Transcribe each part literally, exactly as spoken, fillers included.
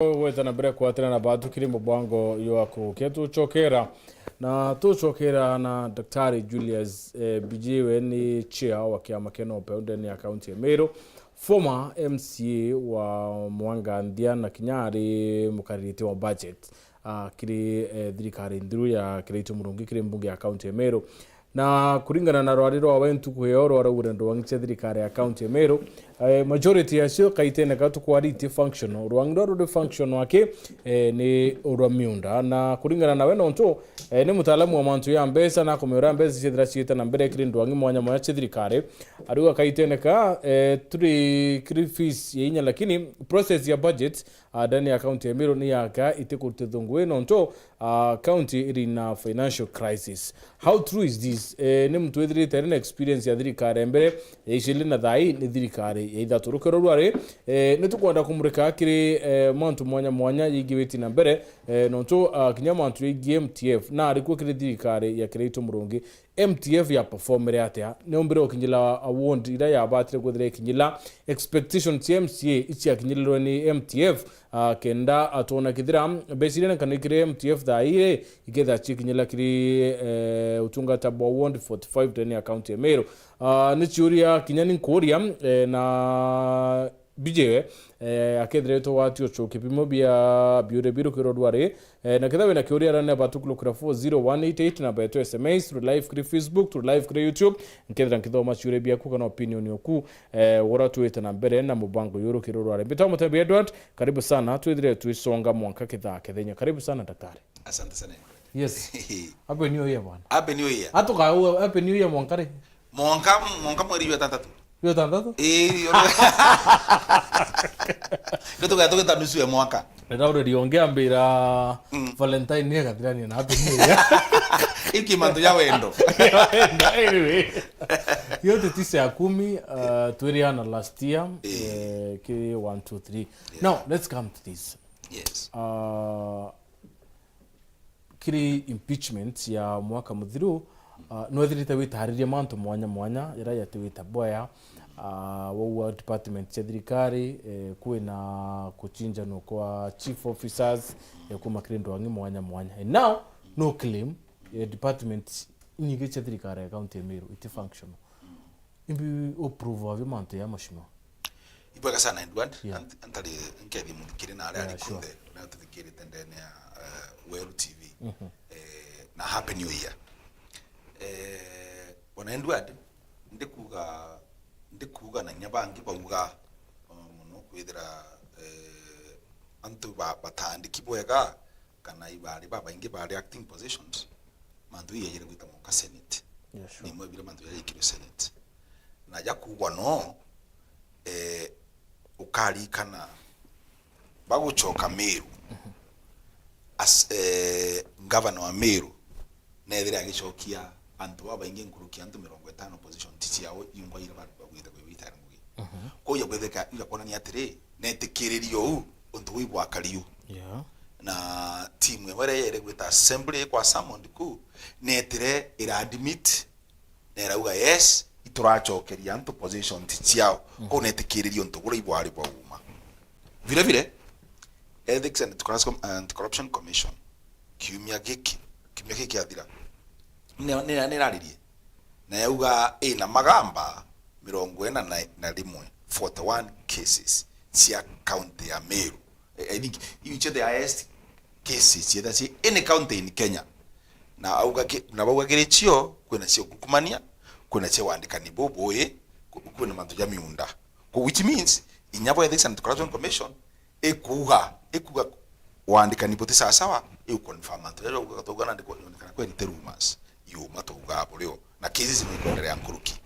Gweta na mbere kwatira na batu kiri mubango jwa kukia tucokera na tucokera na Daktari Julius, eh, Bijiwe ni chair wa kiama kia NOPEU ndene ya kaunti ya Meru, former M C A wa Mwanganthia na kinya ari mukaririte wa budget, ah, kiri, eh, thirikari nthiru ya Kiraitu Murungi kiri mbunge ya kaunti ya Meru. Na kuringana na rwari rwawe ntuku iyo rwaraugire ndwang'i cia thirikari ya kaunti ya Meru, eh, majority yacio kaitene ka tukwaritie functional. Rwang'i rwa ruri functional aki, eh, ni urwa miunda. Na kuringana nawe nontu, eh, ni mutaalamu wa mantu ya mbeca na kumenya uria mbeca ciethira ciite na mbere kiri ndwang'i mwanya mwanya cia thirikari. Ariuga kaitene ka, eh, turi kiri phase ya inya, lakini process ya budget ah, ndene ya kaunti ya Meru ni yaka itikurutithwa ngugi nontu, ah, kaunti iri na financial crisis. How true is this? Eh, ni muntu withirite ari na experience ya thirikari ya mbere, ya icili na thai ni thirikari ya ithatu. Rukero rwari, eh, ni tukwenda kumurika kiri, eh, mantu mwanya mwanya yingi witi na mbere, eh, nontu, ah, kinya mantu yingi M T F na arikuo kiri thirikari ya Kiraitu Murungi. M T F ya performire atia? Ni umbire ukinyila award iria yabatire kwithira ikinyila? Expectations cia M C A iciakinyilirwe ni M T F, ah, kenda atwona kithira mbeca iria nenkana kiri M T F thaa ii ikethira cikinyila kiri, eh, utungata bwa ward forty-five ndene ya kaunti ya Meru. Ah, ni ciuria kinya ni nkuria, eh, na B J, eh, akethira itugwati ucu kipimo bia biuria biru kiro rwari, eh, na ketha wina kiuria arane batu kulukira four zero one eight eight, namba yetu S M S, turi live kiri Facebook, turi live kiri YouTube. Nkethira nkithoma ciuria biaku kana opinion yoku, eh, wora tuite na mbere na mubango yuru kiro rwari. Mbita Mutembi Edward, karibu sana, twithire twisonga mwanka kithaa kethenya. Karibu sana daktari. Asante sana. Yes. Happy New Year bwana. Happy New Year. Atuka Happy New Year mwanka ri? Mwanka, mwanka mweri jwa tantatu. Jwa tantatu? Ii, yo. Nitugaa tugita nusu ya mwaka. Niraureria ungi ambira, mm, Valentine ni agathirania na Happy New Year. Iki mantu ja wendo. Anyway. Yo tutise ya kumi, uh, twiriana last year, ii, eh, ki one, two, three. Yeah. Now, let's come to this. Yes. Uh, kiri impeachment ya mwaka muthiru, ah, nwethirite witariria mantu mwanya mwanya jaria jati wita bwea, ah, waua department cia thirikari, eh, kwina kuchinjanwa kwa chief officers, eh, kuma kiri ndwang'i mwanya mwanya. And now, no claim, eh, department inyingi cia thirikari ya county ya Meru iti functional. Imbi uprove avyo mantu ya mheshimiwa? Ibwega sana, Edward. Yeah. Ant-, antari nkethi muthikiri na aria, yeah, ari, sure, kunthe, na tuthikirite ndene ya, eh, Weru T V. Mhm. Eh, na Happy New Year. Eh, bona Edward, ndikuga, ndikuga na nya bangi bauga, uh, muno kwithira, eh, antu ba-, batandiki bwega, kana ibari babaingi bari acting positions, mantu ii yajire gwita mwanka Senate. Yeah, sure. Nimwe bira mantu yajikirwe Senate. Na jakugwa no, eh, ukarikana bagucoka Meru. Mhm. As, eh, governor wa Meru, nethire agicokia antu babaingi nkuruki antu mirongo itano position ti ciao, iungwa ira ba-, bagwite kwibita ngugi. Mhm. Kwou ya kwetheka igakonania atiri, netikiririo u untu buu ibwakari u. Yeah. Na timu imwe iria yere gwita assembly kwa summoned ku, netire ira admit, na irauga, "Yes, ituracokeria antu position ti ciao." Mhm. Kwou netikiririo untu buria ibwari bwa uma. Vile vile, Ethics and Anti-Corruption, Anti-Corruption Commission, kiumia giki, kiumia giki kiathira, ni, ni, niraririe na yauga ina magamba mirongo ina na, na rimwe, forty-one cases cia county ya Meru. I, I think iu icio the highest cases cietha ci any county in Kenya. Na auga ki, na bauga kiri cio, kwina cia ukukumania, kwina cia wandikani bubui, ku-, kwina mantu ja miunda. Ku-, which means, inya bo Ethics and Anti-Corruption Commission, ikuuga, ikuuga wandikani buti sawasawa, iu confirm antu jaja uga, uga nandi kuonekana kweri ti rumors, yuma tuuga burio, na cases ni kuendelea nkuruki.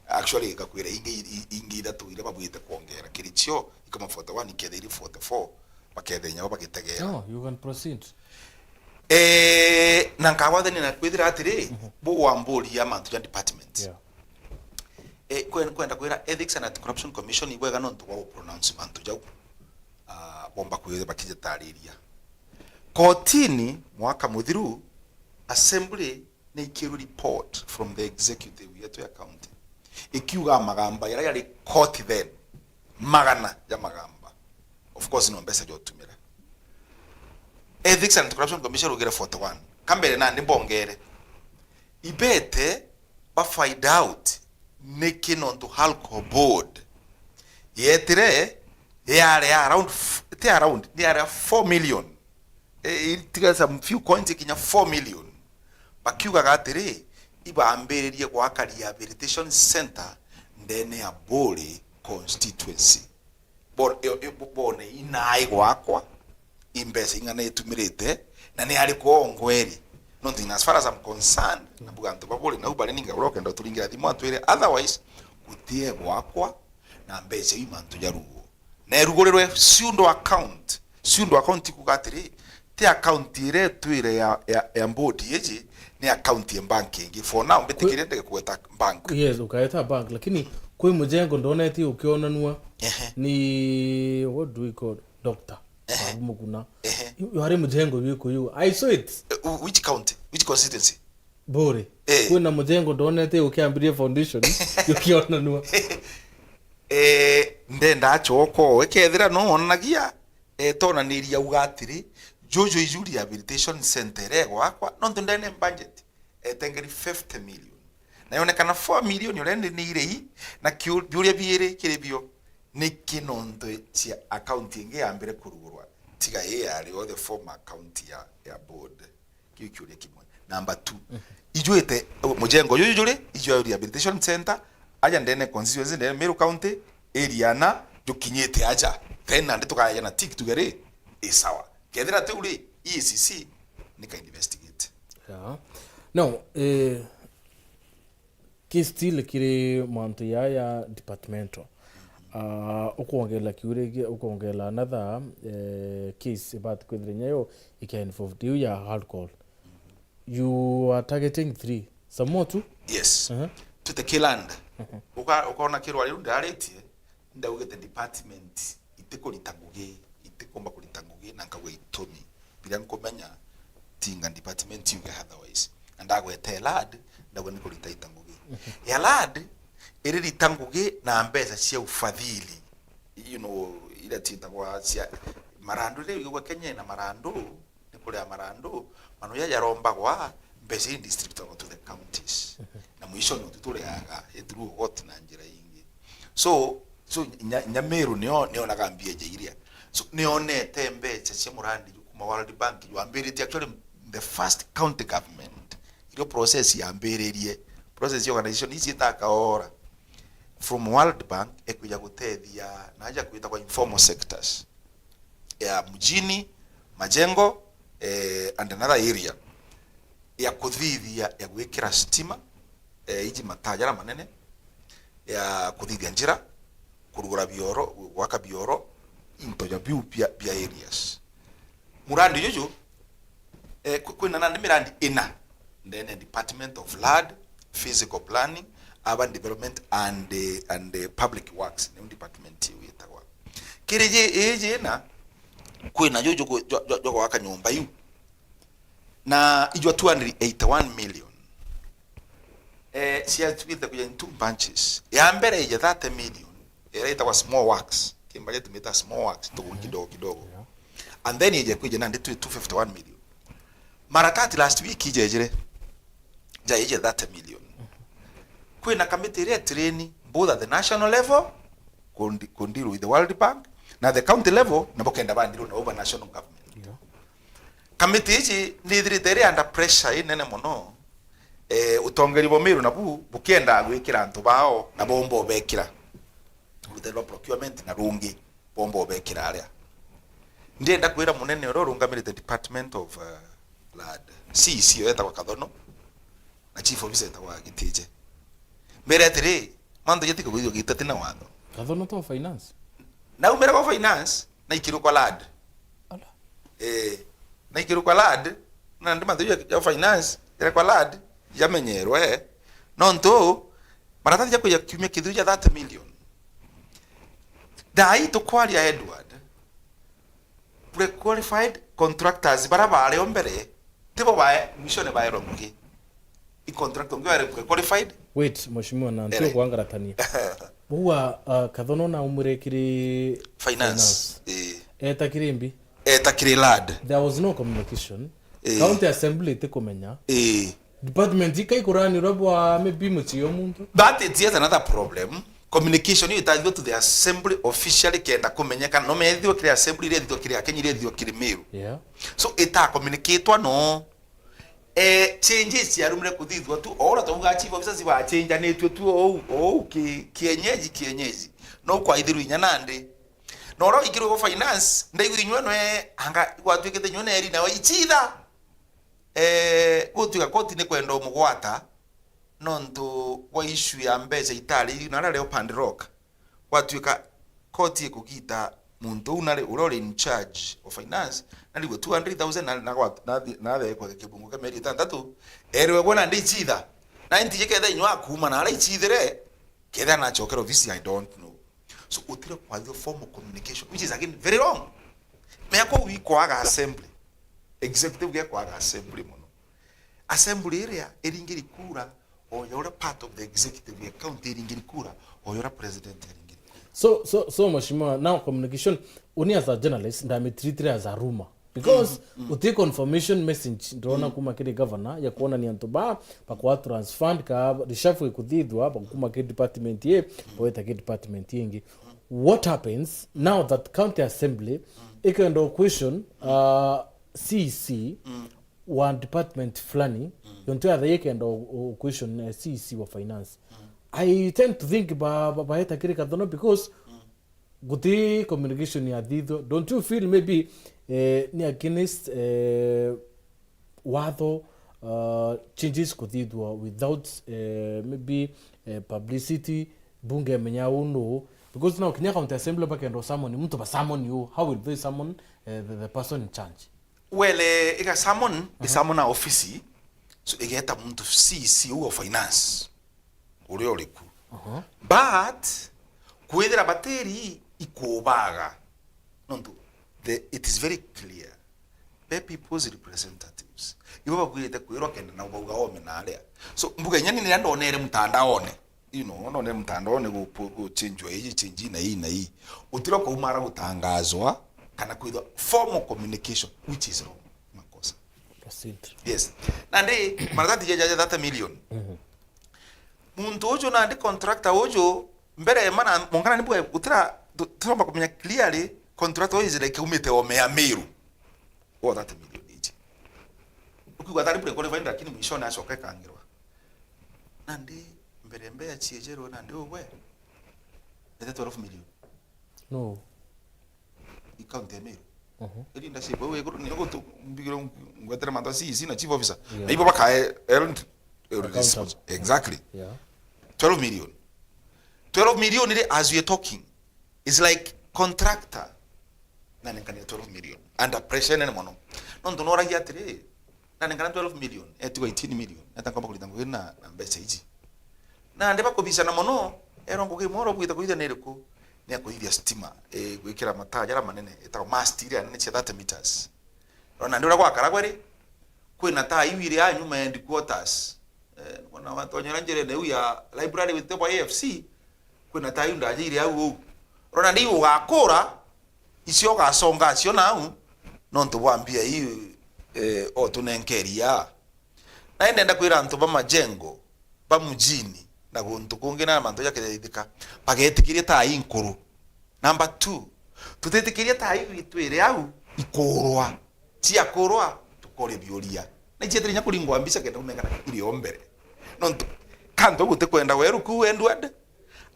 Actually, ikakwira ingi, i-, ingi ithatu iria babwite kuongera, kiri cio, ikoma forty-one, ikethira iri forty-four, bakethira inya bo bagitegera. No, you can proceed. Eh, na nkagwathania na kwithira atiri, mhm, bu wamburia mantu ja department. Yeah. Eh, kwen-, kwenda kwira Ethics and Anti-Corruption Commission ibwega nontu bwa gupronounce mantu jau. Ah, bomba kwithira bakijatariria. Kotini, mwaka muthiru, assembly ni ikirwe report from the executive yetu ya county. Ikiuga magamba jaria jari court then, magana ja magamba. Of course, no mbeca ja utumira. Ethics and Anti-Corruption Commission rugire forty-one. Kambere nandi mbongere. Ibete ba find out niki nontu Alcohol Board yetire yari ya around f-, ti around, ni yari ya four million. E, itiga some few coins ikinya four million. Bakiugaga atiri, ibambiririe gwaka rehabilitation center ndene ya Buuri constituency. Bo-, e, e, bo-, bone inai gwakwa, imbeca ing'ana itumirite, na ni ariku ongweri. Nontu in as far as I'm concerned, na mbuga antu ba Buuri nau bari ninga uria ukenda uturingira thimu atwire, otherwise, gutie gwakwa, na mbeca iu mantu ja ruo. Na irugurirwe ciundo account, ciundo account ikuga atiri, ti account iria itwire ya, ya, ya board iji, ni account ya bank ingi. For now, mbitikirie ndege kugweta bank. Yes, ukaeta bank, lakini kwi mujengo ndonete ukionanua. Ehe. Ni, what do we call, doctor? Ehe. Babu Muguna. Ehe. Yu-, yu hari mujengo wiku yu. I saw it. Eh, wh-, which county? Which constituency? Buuri. Eh. Kwina mujengo ndonete ukiambirie foundation, ukionanua. Eh, ndenda achoko, ekethira no onanagia, etonaniria uga atiri, juju iju rehabilitation center ire gwakwa, nontu ndene budget, etengeri fifty million. Na yonekana four million already ni irei, na kiu-, biuria biiri kiri bio, niki nontu cia account ingi yambire kurugurwa, tiga ii yari o the former account ya, ya board. Kiu kiuria kimwe. Number two, mhm, ijuite, uh, mujengo juju juri, iju ya rehabilitation center, aja ndene constituency, ndene Meru County, area na, jukinyite aja. Then nandi tukaja na tick tuge ri, i sawa. Kethira tiu ri, E A C C nika investigate. Yeah. No, eh, ki still kiri mantu ya, ya departmental. Ah, ukwongela kiuria, ukwongela another, eh, case ibati kwithira nyayo ikia involved iu ya alcohol. You are targeting three. Some more too? Yes. Uh-huh. Twite ki land. Uh-huh. Uka-, ukona kirwari riu ndaritie, ndaugite department itikurita ngugi, itikumba kurita ngugi, na nkauga itumi. Biria nkumenya, tinga department yuge otherwise. Na ndagwete land, ndauga ni kurita ita ngugi. Mhm. Ya land, iririta ngugi na mbeca cia ufadhili. You know, iria ciitagwa cia marandu, riu igwa Kenya ina marandu, ni kuria marandu, manu ya jarombagwa, mbeca i distributagwa to the counties. Mhm. Na mwisho ni utu turiaga, i through ugoti na njira ingi. So, so nya-, nya Meru nio, nionaga mbia ja iria. So, nionete mbeca cia murandi ju kuma World Bank, jwambiritie actually the first county government. Irio process yambiririe. Process ya organization ici itakaora. From World Bank, ekwija gutethia, na aja kwitagwa informal sectors. Ya mjini, majengo, eh, and another area ya kuthithia, ya gwikira stima, eh, iji mataa jaria manene, ya kuthithia njira, kurugura bioro, gwaka bioro, into ja biu bia, bia areas. Murandi juju, eh, kwi-, kwina nandi mirandi ina ndene Department of Land, Physical Planning, Urban Development and, eh, and, eh, Public Works, niu department iu yitagwa. Kiri ji-, iji ina, kwina juju jwa, jwa, jwa gwaka nyomba iu. Na ijwa two hundred eighty-one million. Eh, ciatwite kuja in two bunches. Ya mbere ije thirty million, iria itagwa small works. Kimbaje tumita small works, tuguri kidogo kidogo. Yeah. And then ije kwije nandi two, two fifty-one million. Maratati last week ijejire, ja ije thirty million. Kwina kamiti iria train both at the national level, kundi-, kundiru with the World Bank, na the county level, na bukenda bandiru na over national government. Yeah. Kamiti iji nithirite iri under pressure inene mono, eh, utongeri bwa Meru nabu bukiendaa gwikira antu bao na bomba ubekira. Rutherwa procurement na rungi bomba ubekira aria. Ndienda kwira munene uria urungamirite Department of, uh, Land, C E C etagwa Kathono, na chief officer etagwa Gitije. Mbere atiri, mantu jati kuguithua gitati na watho. Kathono to finance? Naumire kwa finance, na ikirukwa land. Ala. Eh, na ikirukwa land, na ndi mantu ja, ja finance, irekwa land, jamenyerwe. Nontu, maratati ja kuja kiumia kithiru ja thirty million. Ndai tukwaria Edward, pre-qualified contractors bara bari o mbere, tibo bae, mwishone baerwa ngugi. I contractor ungi wari pre-qualified. Wait, mheshimiwa, na ntio kwangaratania. Bua, uh, Kathono na umwire kiri finance. Finance. Eh. Eta kiri mbi? Eta kiri lad. There was no communication. Eh. County Assembly itikumenya. Eh. Department ikai kurani uria bwa maybe mucii o muntu. That is yet another problem. Communication iyo itathithwa to the assembly officially kenda kumenyeka no methithwa kiri assembly, irethithwa kiri Akenya, irethithwa kiri Meru. Yeah. So ita communicatwa no. Eh, changes ciarumire kuthithwa tu, o uria twauga chief officers bachenjanitue tu ou, ou ki-, kienyeji, kienyeji. No kwaithirwe inya nandi. Na uria wikirwe go finance, ndaigua inywe nwe, anga gwatuikite inywe neri nawe ichitha. Eh, gutuika koti ni kwenda umugwata, nontu bwa issue ya mbeca itari iu na aria Leopard Rock. Gwatuika koti ikugita muntu uu nari uria uri in charge of finance, narigwe two hundred thousand na, na gwa-, na thi-, na athekwe kibungo kia mieri itantatu, erwe gwe nandi ichitha. Na intiji ketha inywa akuuma na aria ichithire, ketha nachokera ofisi, I don't know. So, utire kwathithwa formal communication, which is again very wrong. Mea kuu ikwaga assembly. Executive gekwaga assembly mono. Assembly iria iringiri kura, o ya uria part of the executive ya county iringiri kura, o ya uria president aringiri kura. So, so, so, Mheshimiwa, now communication, uni as a journalist, ndamitreatire as a rumor. Because mm, mm, uti confirmation message ndona mm, kuma kiri governor ya kuonania antu ba bakwa transferred ka reshuffle kuthithwa bakuma kiri department ye baweta kiri department ingi. What happens now that county assembly ikenda question uh, C E C wa department fulani yontu yathe ikenda o- o- question uh, C E C wa finance? I tend to think ba, ba, baeta kiri kathono because guti communication ya thitho. Don't you feel maybe eh, ni against eh, watho uh, changes kuthithwa without eh, maybe eh, publicity, bunge emenya uu nuu? Because now kinya county assembly bakenda summon muntu ba summon you, how will they summon eh, the, the person in charge? Wele iga summon, i summon a ofisi, so igeta muntu C E C uu wa finance uria uri ku. But kwithira batiri ikubaga, nontu the, it is very clear, be people's representatives ibo babwirite kwirwa kenda na bauga ome na aria. So mbuga inya ni niria ndonere mutandaone, you know, ndonere mutandaone gu- gu- guchenjwa iji chenji na ii na ii, utira ukaumara gutangazwa kana kwithwa formal communication, which is wrong, makosa. Proceed. Yes. Nandi maratati jaja ja thirty million. Muntu uju nandi contractor uju, mbere mana mongana ni bwe gutira tu- turomba kumenya clearly contractor uyu is like umite ome ya Meru. Wo thirty million iji. Ukiuga thirty million qualified lakini mwishone acoke kangirwa. Nandi mbere mbea chiejerwe nandi ugwe. Ete twelve million. No. I county ya Meru. Mhm. Eri ndashimba we iguru ni gutu mbigiro ngwetere mantu C E C na chief officer. Yeah. Na ibo bakae el Accountable. Exactly. Yeah. Twelve million. Twelve million iri as we are talking. It's like contractor. Na nengania twelve million. Under pressure nene mono. Nontu noragia atiri, na nengana twelve million, etigwa eighteen million. Eta nkomba kurita ngugi na, na mbeca iji. Na nandi bakubicana mono, erwa ngugi imwe urabwite kuithia ni iriku? Ni ya kuithia stima, eh, gwikira mataa jaria manene, etagwa mast iria nene cia thirty meters. Rona nandi uria gwakaragwa ri, kwina taa iu iri aa nyuma ya headquarters. Eh, wona watonyera njirene iu ya library wite bwa A F C, kwina taa iu ndaja iri au uu. Rona nandi iu ugakura, icio ugasonga acio nau, nontu bwa mbia iu, eh, otunenkeria. Na indenda kwira antu ba majengo, ba mujini, na guntu kungi na mantu ja kithaithika, bagetikiria taa inkuru. Number two, tutitikiria taa iu itwire au ikurwa. Ciakurwa, tukoria biuria. Na icietire inya kuringwa mbica kenda kumenyekana irio mbere. Nontu, kantu gutikwenda weru kuu Edward,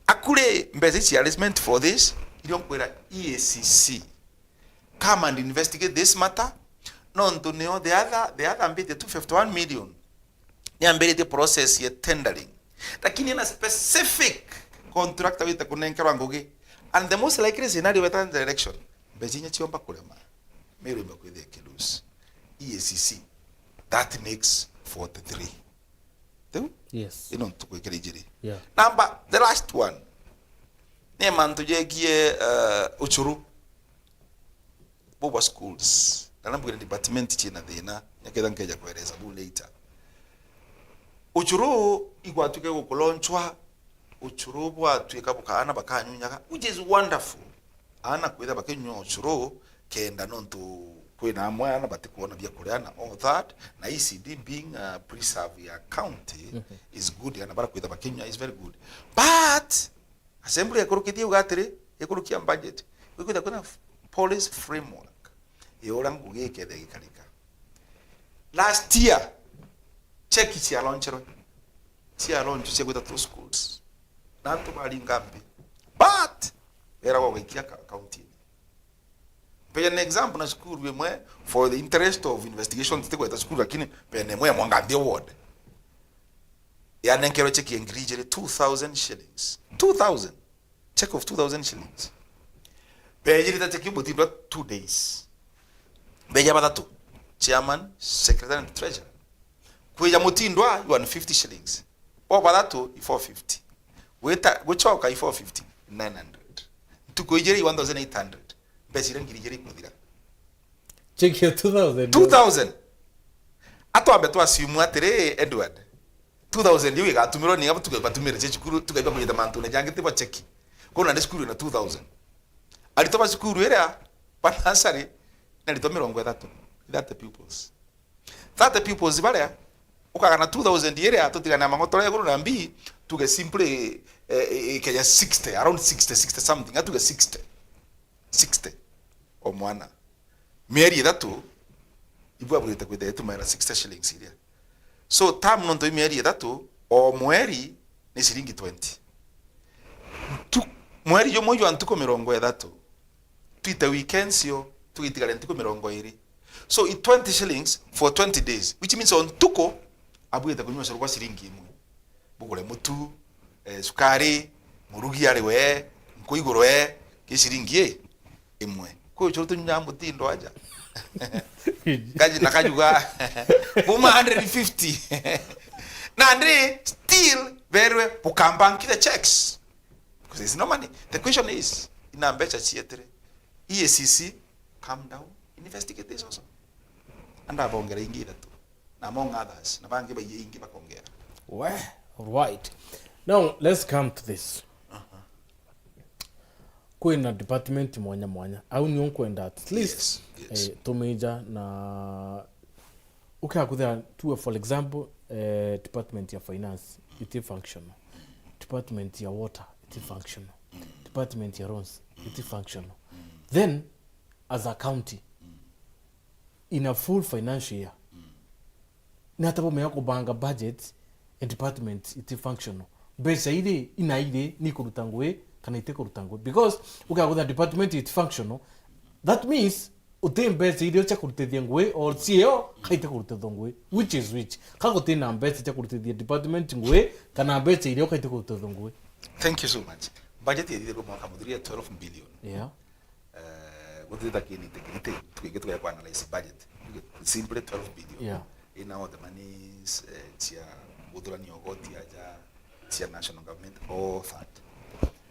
akuri mbeca ici are meant for this, irio nkwira E A C C. Come and investigate this matter. Nontu nio the other, the other mbite two fifty-one million. Niambiritie process ya tendering. Lakini ena specific contractor wite kunenkerwa ngugi. And the most likely scenario weta the election. Mbeca inya ciomba kurema. Meru imba kwithia ikilose. E A C C. That makes forty-three. Riu? Yes. Ino ntuku ikira ijiri. Yeah. Number, the last one. Ni mantu jegie, uh, uchuru. Bubwa schools. Na nambwire department ciina thina. Nyaketha nkeja kueleza bu later. Uchuru igwatuika gukulonchwa. Uchuru bwatuika bukaana bakanyunyaga, which is wonderful. Aana kwitha bakinyua uchuru kenda, nontu kwina amwe ana batikwona bia kuria na all that, na E C D being a preserve ya county is good, ana bara kwitha bakinywa is very good. But assembly ikurukitie iuga atiri, ikurukia budget, gwikitha kwina policy framework ya uria ngugi iketha igikarika. Last year, cheki cia launcherwe, cia launch cia gwita two schools, na antu baringa mbi, but eragwa ugaikia ka-, county-ini. Mpeja an example na cukuru imwe, for the interest of investigation, titigweta cukuru, lakini mpeja imwe ya Mwanganthi Ward. Yanenkerwe cheki ya ngiri ijiri, two thousand shillings. Two thousand. Check of two thousand shillings. Bejirite cheki mutindwa two days. Beja bathatu. Chairman, secretary and treasurer. Kwija mutindwa, you want fifty shillings. Bo bathatu, i four fifty. Gwita, gucoka i four fifty, nine hundred. Ntuku ijiri, i one thousand eight hundred. Mbeca iria ngiri ijiri ikuthira. Cheki ya two thousand. Two thousand. Atwambe twasiumu atiri, Edward. Two thousand iu igatumirwa ni abo tukabatumire cia cukuru, tukaiba kujita mantune jangi tiba cheki. Kwou nandi cukuru ina two thousand. Aritwa ba cukuru iria, ba nasari, ni aritwa mirongo ithatu. Thirty pupils. Thirty pupils baria, ukagana two thousand iria, tutigane na mang'otore iguru na mbi, tuge simply, eh, eh, ikeja sixty, around sixty, sixty something, atuge sixty. Sixty. O mwana. Mieri ithatu, ibu abwirite kwithira itumaira sixty shillings iria. So, term nontu i mieri ithatu, o mweri ni ciringi twenty. Ntu-, mweri jumwe jwa ntuku mirongo ithatu, twite weekends yo, tugitigare ntuku mirongo iri. So, i twenty shillings for twenty days, which means o ntuku, abwirite kunyua ucuru bwa ciringi imwe. Bugure mutu, eh, sukari, murugi ari we, nkuigurwe, ki ciringi i-, imwe. Kwi ucuru tunyunyaga mutindo aja. Kaji-, na kajuga, buma hundred fifty. Nandi, still, berwe, bukambankire checks. Because there's no money. The question is, ina mbeca cietire. E A C C, calm down, investigate this also. Andabongera ingi ithatu. Na among others, na bangi baingi bakongera. We, all right. Now, let's come to this. Kwina department mwanya mwanya. Au nio nkwenda at least, yes, yes, eh, tumeja na ukiakuthira tuwe, for example, eh, department ya finance, iti functional. Department ya water, iti functional. Department ya roads, iti functional. Then, as a county, in a full financial year, ni ata bumenya kubanga budget and department iti functional? Mbeca iri, ina iri, ni kuruta ngui kana iti kuruta ngui? Because ukagutha department iti functional, that means uti mbeca irio cia kurutithia ngui, or cio kaite kurutithia ngui, which is which? Ka guti na mbeca cia kurutithia department ngui, kana mbeca irio kaite kurutithia ngui? Thank you so much. Budget ya thirwa mwaka muthiri ya twelve billion. Yeah. Eh, gutita kini integrity, tukingi tukaya ku analyze budget. Simply twelve billion. Yeah. Ina all the monies, eh, cia guthurania ugoti aja, cia national government, all that.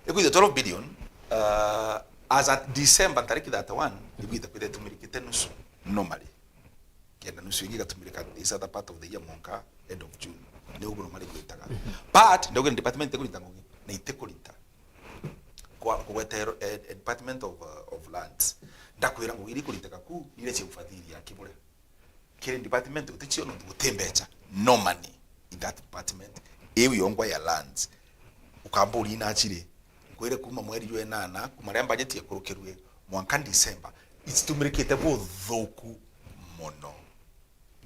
Ikwitha twelve billion, uh, as at December tariki thirty-one, ikwitha kwitha itumirikite nusu, normally. Kenda nusu ingi igatumirika this other part of the year mwanka end of June. Ni uguo normally gwitaga. But, ndauga ni department itikurita ngugi, na itikurita. Kwa, kugweta ero-, eh, eh, Department of, uh, of Lands. Ndakwira ngugi iria ikuriteka ku, ni iria cia ufadhili ya kiburia. Kiri department uticio nontu guti mbeca, no money in that department. Iu yongwa ya lands. Ukamburi na chiri. Nkwire kuma mweri jwa inana, kuma ria budget yakurukirwe, mwanka December, itumirikite buthuku mono.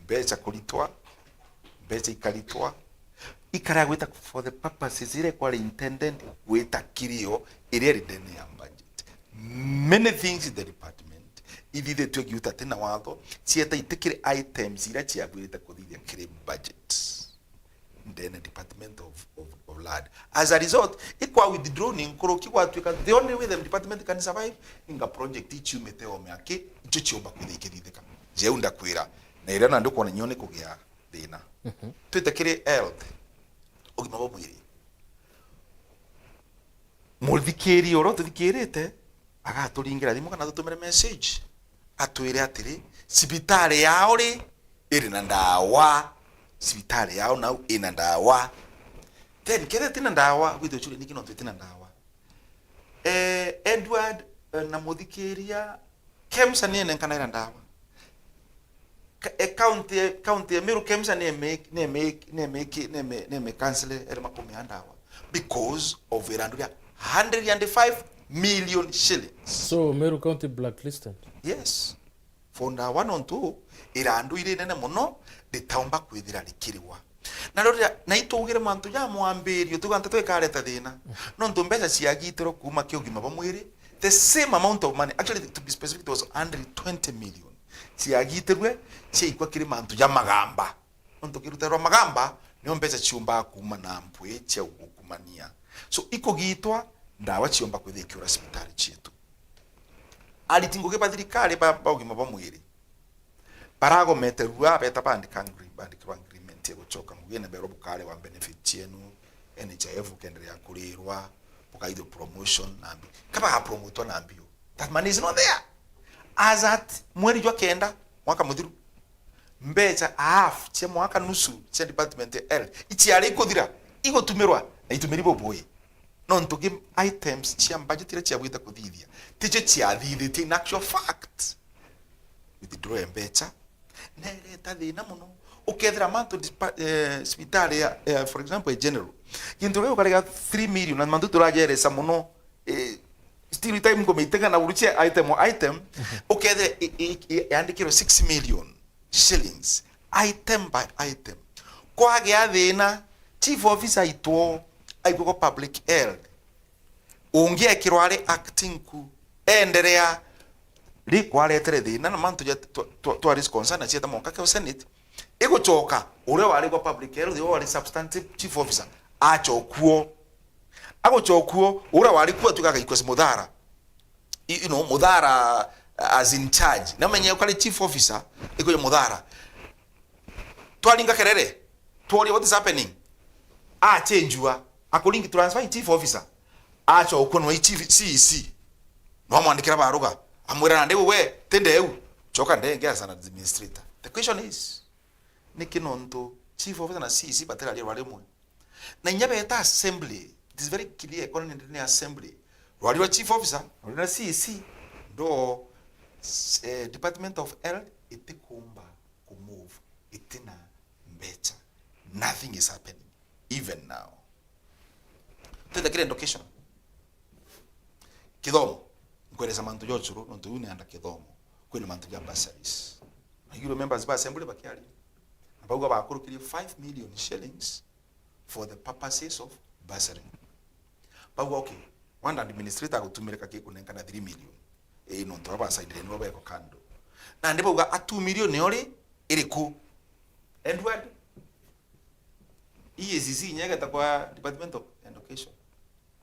Mbeca kuritwa, mbeca ikaritwa, ikarea gwita for the purposes iria ikwari intended gwita kirio iria iri ndene ya budget. Many things in the department ithithitue giuta ti na watho, cieta itikiri items iria ciagwirite kuthithia kiri budget ndene department of, of, of land. As a result, ikwa withdrawn nkuruki gwatuika the only way the department can survive, inga project ichiumite o miaki, icio ciumba kwithia ikithithika. Jeu ndakwira, na iria nandi ukwona nyo ni kugia thina. Mhm. Twite kiri health, ugima bwa mwiri. Muthikiri uria ututhikirite, agaturingira thimu kana atutumire message, atwire atiri, cibitari yao ri, iri na ndawa, cibitari yao nau ina ndawa. Then, kethira tina ndawa, gwithwe chule niki nontu itina ndawa? Eh, Edward, eh, na muthikiria, KEMSA ni enenkana ira ndawa. Ka-, e, county, county ya Meru KEMSA ni eme-, ni eme-, ni eme-, ni eme-, ni eme-cancel ere makumi ya ndawa because of irandu ria hundred and five million shillings. So, Meru County blacklisted? Yes. For ndawa nontu irandu iri nene mono, ritaumba kwithira rikirigwa. Na riria, na itugire mantu ja mwambirio, tuga nteto ikareta thina. Nontu mbeca ciagitirwe kuuma ki ugima bwa mwiri, the same amount of money. Actually, to be specific, it was hundred twenty million. Ciagitirwe, ciaikwa kiri mantu ja magamba. Nontu kiruta rwa magamba, nio mbeca ciumbaga kuuma na mpwi cia gukumania. So, ikugitwa, ndawa ciomba kwithira ikiura cibitari cietu. Ariti ngugi ba thirikari ba, ba ugima bwa mwiri, baragomete rua, beta bandika ngri-, bandikirwa agreement ya gucoka ngugine, berwa bukare wa benefit cienu, N H I F ukenderea kurirwa, bukaithirwa promotion na mbi. Ka bagapromotwa na mbi u? That money is not there. As at mweri jwa kenda, mwaka muthiru, mbeca half cia mwaka, nusu cia department ya health, iciari ikuthira, igutumirwa, na itumiri bubui. Nontu ki items cia budget iria ciabwite kuthithia, ticio ciathithitie in actual fact. Withdraw ya mbeca, nereta thina mono. Ukethira mantu dispa-, eh, cibitari ya, ya, for example, a general, gintu kiu ukarega three million, na mantu turajeresa mono, eh, still time ngumitega na uruche item o item, ukethira i-, i-, i-, yandikirwe six million shillings, item by item. Kwagia thina, chief officer aitwo, aigwe kwa public health, ungi ekirwa ari acting ku, enderea, ri kwaretere thina na mantu ja twa, twa, twa raise concern na cieta mwanka kio Senate, igucoka uria wari kwa public health, uria wari substantive chief officer, acokuo. Agucokuo, uria wari kuo atuika agaikwa muthara. You, you know, muthara, uh, as in charge. Na menye ukari chief officer, ikuja muthara. Twaringa kerere, tworia what is happening. Achenjua, according to transfer chief officer. Acha ukunwa i chief C E C. No amwandikira baruga. Amwira, "Nandi we, tende eu. Choka ndenge as an administrator." The question is, niki nontu chief officer na C E C batiraria rwa rimwe? Na inya beta assembly, it is very clear, kona ni, ni assembly. Rwari rwa chief officer, rwari rwa C E C, ndo, s-, eh, Department of Health itikumba kumove itina mbeca. Nothing is happening even now. Twite kiri education. Kithomo. Nkweresa mantu ja uchuru, nontu iu ni under kithomo. Kwina mantu ja bursaries. Na you remember ba assembly bakiaria. Na bauga bakurukirie five million shillings for the purposes of bursary. Bauga, okay, wanda administrator agutumirika ki kunenkana three million? Ii, nontu aba basaidire nibo beko kando. Nandi bauga, a two million yo ri, iriku? Edward, E A C C inya igeta kwa Department of Education.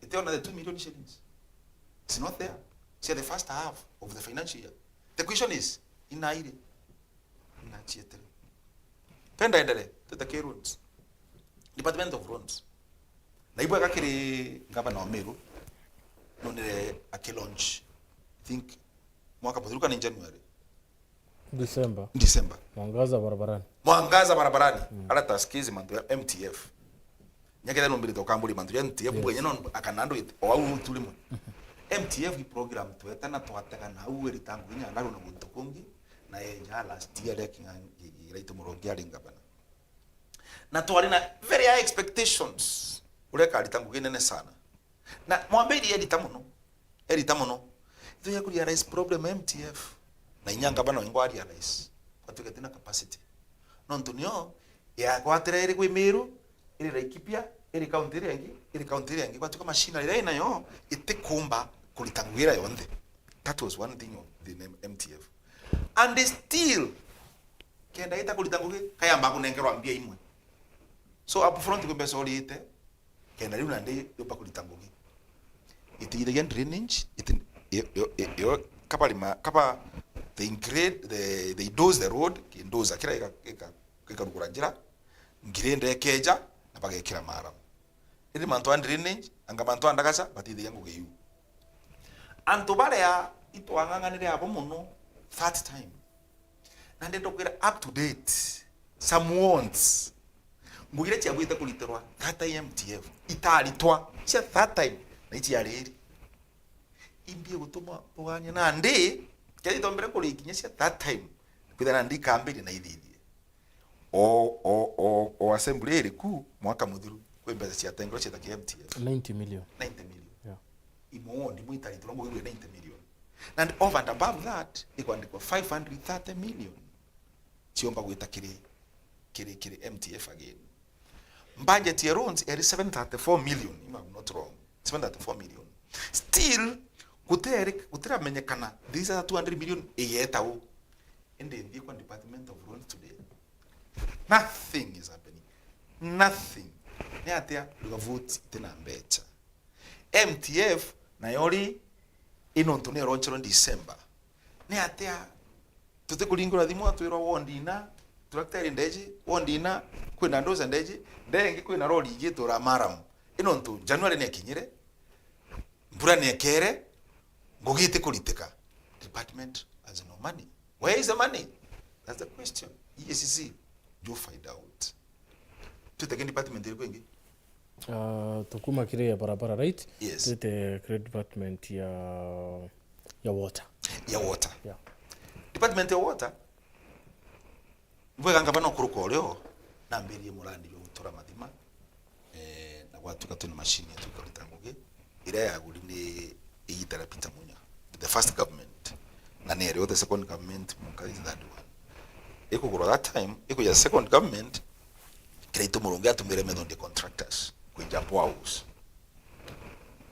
Itiona the two million shillings. It's not there. It's the first half of the financial year. The question is, inairi? Inachietele. Penda endele, teta ki roads. Department of Roads. Na ibwega kiri ngavana wa Meru, nonire aki launch, I think, mwaka muthiru kana in January. December. December. Mwangaza barabarani. Mwangaza barabarani. Mm. Ara taskizi mantu ya M T F. Nyaketha numbirite ukamburi mantu ya M T F, yes, mbwenye no akana andu it-, o au tu rimwe. M T F i program tweta na twatega na au eri tangu inya ndaru na guntu kungi, na eja last year ria kinga iraite murongi ari ngavana. Na twari na very high expectations. Uria karita ngugi nene sana. Na mwambiri erita mono. Erita mono. Ithuya ku realize problem ya M T F. Na inya ngavana wengwa realize. Kwatuika tina capacity. Nontu nio yagwatira iri kwi Meru, iri Laikipia, iri county iria ingi, iri county iria ingi. Kwatuika machinery iria inayo itikumba kurita ngugi iria yonthe. That was one thing of the name M T F. And still, kenda ita kurita ngugi, kayamba kunengerwa mbia imwe. So, up front kwi mbeca urite, kenda riu nandi yumba kurita ngugi. Itithagia drainage, iti-, yo, yo, yo, yo, kaba rima, kaba they grade, they, they doze the road, ki dozer kira ika-, ika-, ikarugura njira, grade ikeja, na bagekira maramu. Indi mantu a drainage, anga mantu a ndagaca, batithagia ngugi iu. Antu baria itwang'ang'anire abo mono that time. Na ndenda kwira up to date, some wants. Ngugi iria ciabwite kuritirwa that time M T F, itaritwa cia that time, na iciariri. Imbi gutuma bugania nandi, Kethira itombere kurikinya cia that time, kwithira na ndikambirie na ithithie. O, o, o, o assembly iri ku mwaka muthiru, kwi mbeca ciatengirwe cieta ki M T F. Ninety million. Ninety million. Yeah. Imwe ward imwe itaritwe no mugigwe ninety million. And over and above that, ikwandikwa five hundred thirty million. Ciomba gwita kiri, kiri, kiri M T F again. Budget ya roads eri seven thirty-four million, if I'm not wrong. Seven thirty-four million. Still, gutere-, gutiramenyekana these other two hundred million igeta u. Indi nthii kwa Department of Roads today. Nothing is happening. Nothing. Ni atia ruga vote itina mbecha? M T F nayo ri, i nontu ni ironcherwe December. Ni atia tutikuringirwa thimu atwirwa ward ina, tractor iri ndeji, ward ina, kwina ndoza ndeji, ndengi kwina rori igitwira maramu. I nontu January ni ikinyire, mbura ni ikere, ngugi itikuritika. Department has no money. Where is the money? That's the question. E A C C, you find out. Tutege department iriku ingi? Ah, tukuma kiri ya barabara, right? Yes. Twite kiri department ya, ya water. Ya water. Yeah. Department ya water, bwega ngavana ukuruka urio, nambirie murandi jwa gutura mathima, eh, na gwatuka twina machine yetu ikarita ngugi, iria yaguri ni igita ria Peter Munya, the first government, na ni erio the second government, Munkari the third one. Ikugurwa that time, ikuja second government, Kiraitu Murungi atumire Method Contractors kwinja boreholes.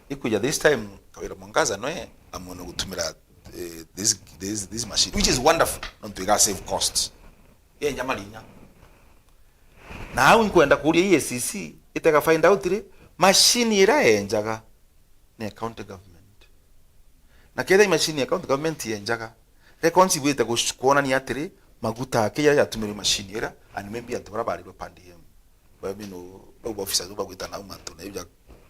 Ikuja this time, Kawira Mwangaza noe amwene gutumira, eh, this, this, this machine, which is wonderful, nontu iga save costs. Yenja marinya. Na au inkwenda kuria E A C C itega find out ri, machine ira yenjaga ni county government. Na kethira i machine ya county government yenjaga, records ibwite gush-, kuonania atiri, maguta aki jaria jatumirwe machine ira, and maybe antu baria barirwe per diem. Ba, you know, bau ba officers bau bagwita nau mantu, na iu ja,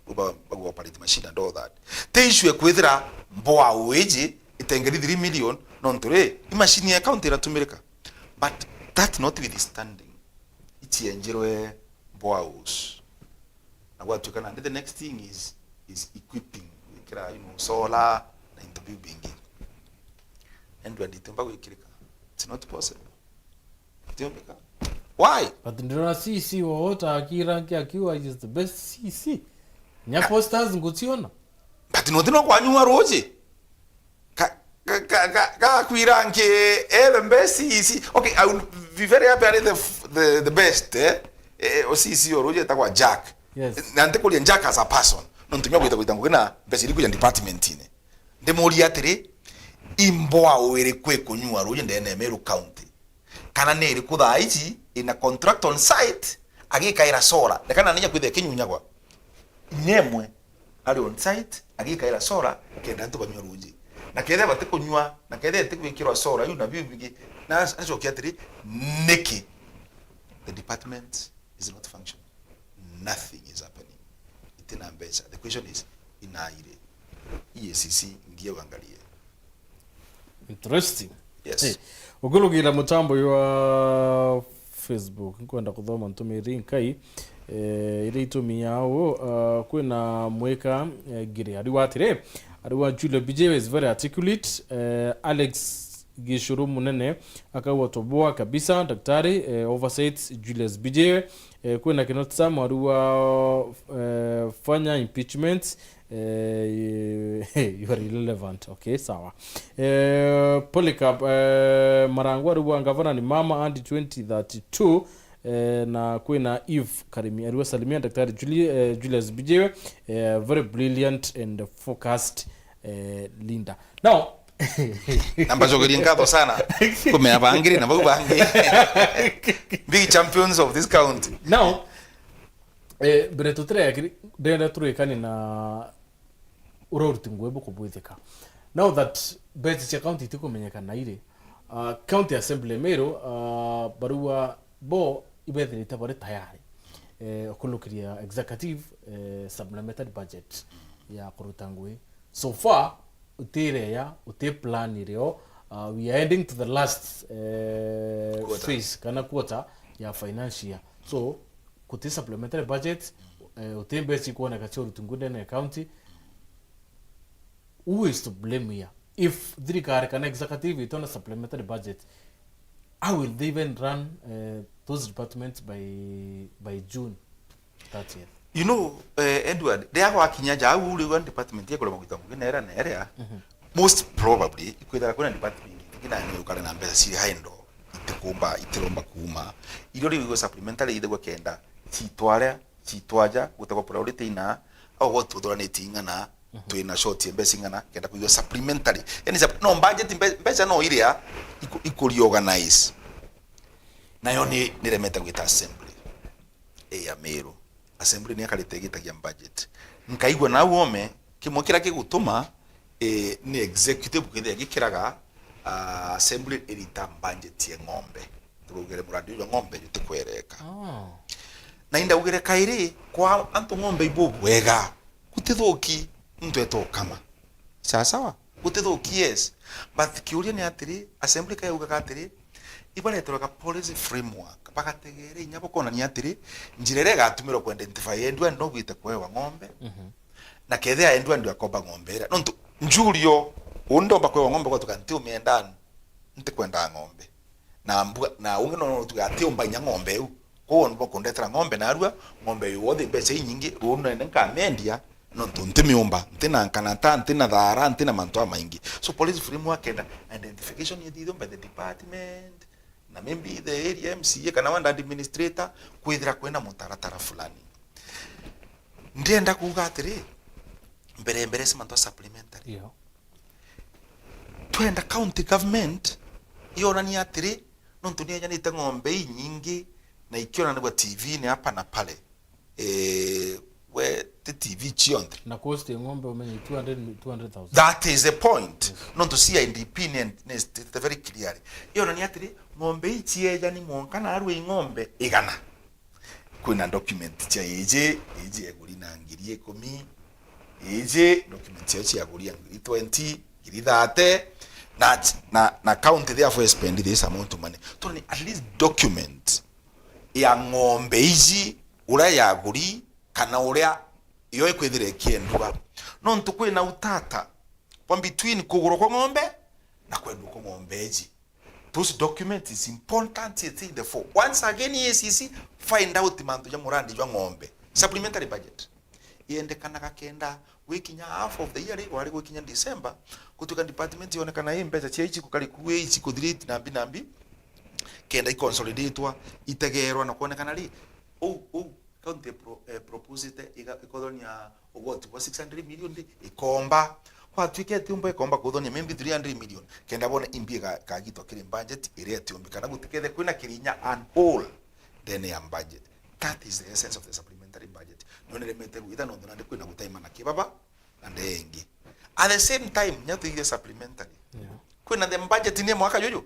bau ba, bagu operate machine and all that. Ti issue ya kwithira mboa uiji itengeri three million, nontu ri, i machine ya county iratumirika. But that notwithstanding, icienjerwe boreholes. Na gwatuika nandi, the next thing is, is equipping, gwikira, you know, solar na into biu bingi. Endwa nditumba gwikirika. It's not possible. Itiombika. Why? But ndirona C C wa water akira nki akiuga he is the best C C. Nya posters nguciona. But no tino kwanyua ruji. Ka, ka, ka, ka, ka kwira nki, eh, the best C C. Okay, I will be very happy at the, f-, the, the best, eh? Eh, o C C o ruji etagwa Jack. Yes. Na ntikuria Jack as a person. Nontu nyua gwita gwita ngugi na mbeca iri kuja department-ini. Ndimuria atiri, imboa iriku ikunyua ruji ndene ya Meru County? Kana ni iriku thaa ici ina contract on site agikaira solar? Reka na ninya kwithia kinyunyagwa. Nyemwe ari on site agikaira solar kenda antu banyua ruji. Na kethia batikunyua, na kethia itigwikirwa solar, iu na biu bingi, na acokia atiri, niki the department is not functioning? Nothing is happening. Itina mbeca. The question is, inaire? E A C C ngie wangalie. Interesting. Yes. Hey, ukirugira mutambo wa Facebook, nkwenda kuthoma ntumiri nkai, eh, iria itumia uu, ah, kwina mwika, eh, ngiri. Ariwa atiri, ariwa Julia B J is very articulate, eh, Alex Gicuru Munene, akauga toboa kabisa, daktari, eh, oversight, Julius B J, eh, kwina Kinoti Sam, ariwa, eh, fanya impeachment, eh, you are irrelevant. Okay, sawa. Eh, Polycarp, eh, Marangu, ariwa ngavana ni mama and twenty thirty-two, eh, na kwina Eve Karimi, ariwa salimia daktari Juli-, eh, Julius B J, eh, very brilliant and focused, eh, leader. Now, na mbacokerie nkatho sana kumea bangiri na bau bangi, big champions of this county. Now, eh, mbere tutireka kiri-, ndenda turikane na uria uruti ngugi bukubwithika. Now that mbeca cia county itikumenyeka na iri, uh, County Assembly Meru, uh, barua bo ibethirite bari tayari, eh, kurukiria executive, eh, supplementary budget ya kuruta ngugi. So far, utireya, uti plan irio, uh, we are heading to the last, eh, quarter, phase kana quarter ya financial year. So, guti supplementary budget, eh, guti mbeca ikuoneka cia uruti ngugi ndene ya county. Who is to blame here? if thirikari kana executive itona supplementary budget, how will they even run, eh, those departments by, by June thirtieth? You know, eh, Edward, riria gwakinya ja au riu department ya kurema gwita ngugi na iria na iria, mhm, most probably ikwithira kwina department ingi na ni ukare na mbeca ciri high ndo itikumba, itiromba kuuma. Irio riu igwe supplementary ithagwa kenda citware, citwaja gutegwa priority ina, au gwe tuthuranitie ing'ana, mhm, twina short ya mbeca ing'ana, kenda kuigua supplementary. Yani sup-, no budget mbe-, mbeca no iria iku-, iku reorganize. Nayo ni, niremete gwita assembly. Ii ya Meru. Assembly ni akarite igitagia budget. Nkaigua nau ome, kimwe kiria gigutuma, eh, ni executive kwithira gikiraga, ah, assembly irita budget ya ng'ombe. Tukaugire murandi uyu wa ng'ombe jutikwereka. Oh. Na indaugire kairi, kwa antu ng'ombe ibu bwega, gutithuki, muntu etokama. Sawa sawa? Gutithuki, yes. But kiuria ni atiri, assembly kayaugaga atiri, ibareterwa ga policy framework, bagategere inya bukonania atiri, njira iria igatumirwa ku identify endwa no bwite kwewa ng'ombe, mhm, na kethira endwa ndio akomba ng'ombe iria. Nontu njurio, uu ndomba kwewa ng'ombe gwatuka nti umienda, ntikwenda ng'ombe. Na mbua, na ungi no tuga ati umba inya ng'ombe iu. Kwou ni bakundetera ng'ombe narua, ng'ombe iu wothe mbeca inyingi, ruu nene nkamendia, nontu ntimiumba, ntina nkanata, ntina thaara, ntina mantu amaingi. So policy framework kenda identification ithithwe by the department, na maybe the area M C A kana ward administrator, kwithira kwina mutaratara fulani. Ndienda kuuga atiri, mbere mbere si mantu a supplementary. Iyo. Twenda county government yonania atiri, nontu ni ejanite ng'ombe inyingi na ikionanagwa T V-ini hapa na pale. Eh, we, ti T V cionthe. Na cost ya ng'ombe umenye two hundred, two hundred thousand. That is the point. Yes. Nontu C I D P ni, ni stated very clearly. Yonania atiri, ng'ombe ici ejani mwanka na arua i ng'ombe igana. Kwina document cia iji, iji eguri na ngiri ikumi, iji document cia cia aguri ya ngiri twenty, ngiri thirty, na, na, na county therefore spend this amount of money. Tondũ ni at least document ya ng'ombe iji, uria yaguri, kana uria yo ikwithira ikiendwa. Nontu kwina utata bwa between kugurwa kwa ng'ombe na kwendwa kwa ng'ombe iji. Those documents is important, it's in the fore. Once again, A C C, find out mantu ja murandi jwa ng'ombe. Supplementary budget. Yendekanaga kenda gwikinya half of the year, ri, wari gwikinya December, gutuika department yonekana i mbeca cia ici kukari ku, ici kuthiriti na mbi na mbi, kenda iconsolidatwa, itegerwa na kwonekana, ri, uu, uu, county pro-, eh, proposite iga-, ikothonia ugoti bwa six hundred million ri, ikomba. Gwatuika itiumba ikomba kuthonia maybe three hundred million, kenda bone imbi iga-, ikagitwa kiri budget iria itiumbi, kana gutikethe kwina kirinya and all ndene ya budget. That is the essence of the supplementary budget. Nio niremete gwita nontu nandi kwina gutaimana kibaba na ndee ingi. At the same time, nya tuige supplementary. Yeah. Kwina the budget ni mwaka juju,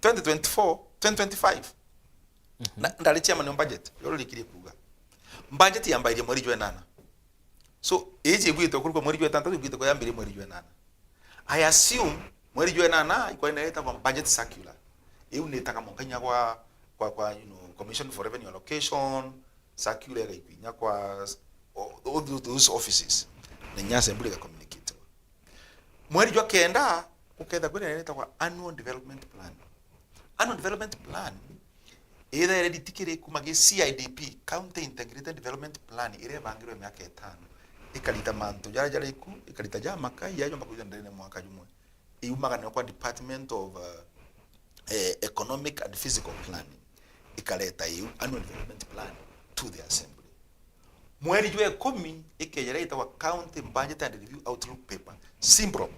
twenty twenty-four, twenty twenty-five. Mhm. Na, ndari chairman wa budget, yo rurikirie kuuga. Budget yambairie mweri jwa enana. So, iji ibwite kurukwa mweri jwa etantatu, ibwite kwa yambirie mweri jwa enana. I assume, mweri jwa enana, ikwenda itagwa budget circular. Iu ni itaga mwanka inya kwa, kwa, kwa, you know, Commission for Revenue Allocation, circular igaikwa inya kwa s-, o-, o-, those offices. Na inya assembly iga communicate. Mweri jwa kenda, guketha kwina iria itagwa annual development plan. Annual development plan, ithaire ritikiri kuma gi C I D P, County Integrated Development Plan, iria ibangirwe miaka itano. Ikarita mantu jaria jari ku, ikarita ja makai, jaria jomba kwithira ndene mwaka jumwe. Iumaga nayo kwa Department of, uh, eh, Economic and Physical Planning. Ikareta iu, annual development plan, to the assembly. Mweri jwa ikumi, ikeja iria itagwa County Budget and Review Outlook Paper, CBROP.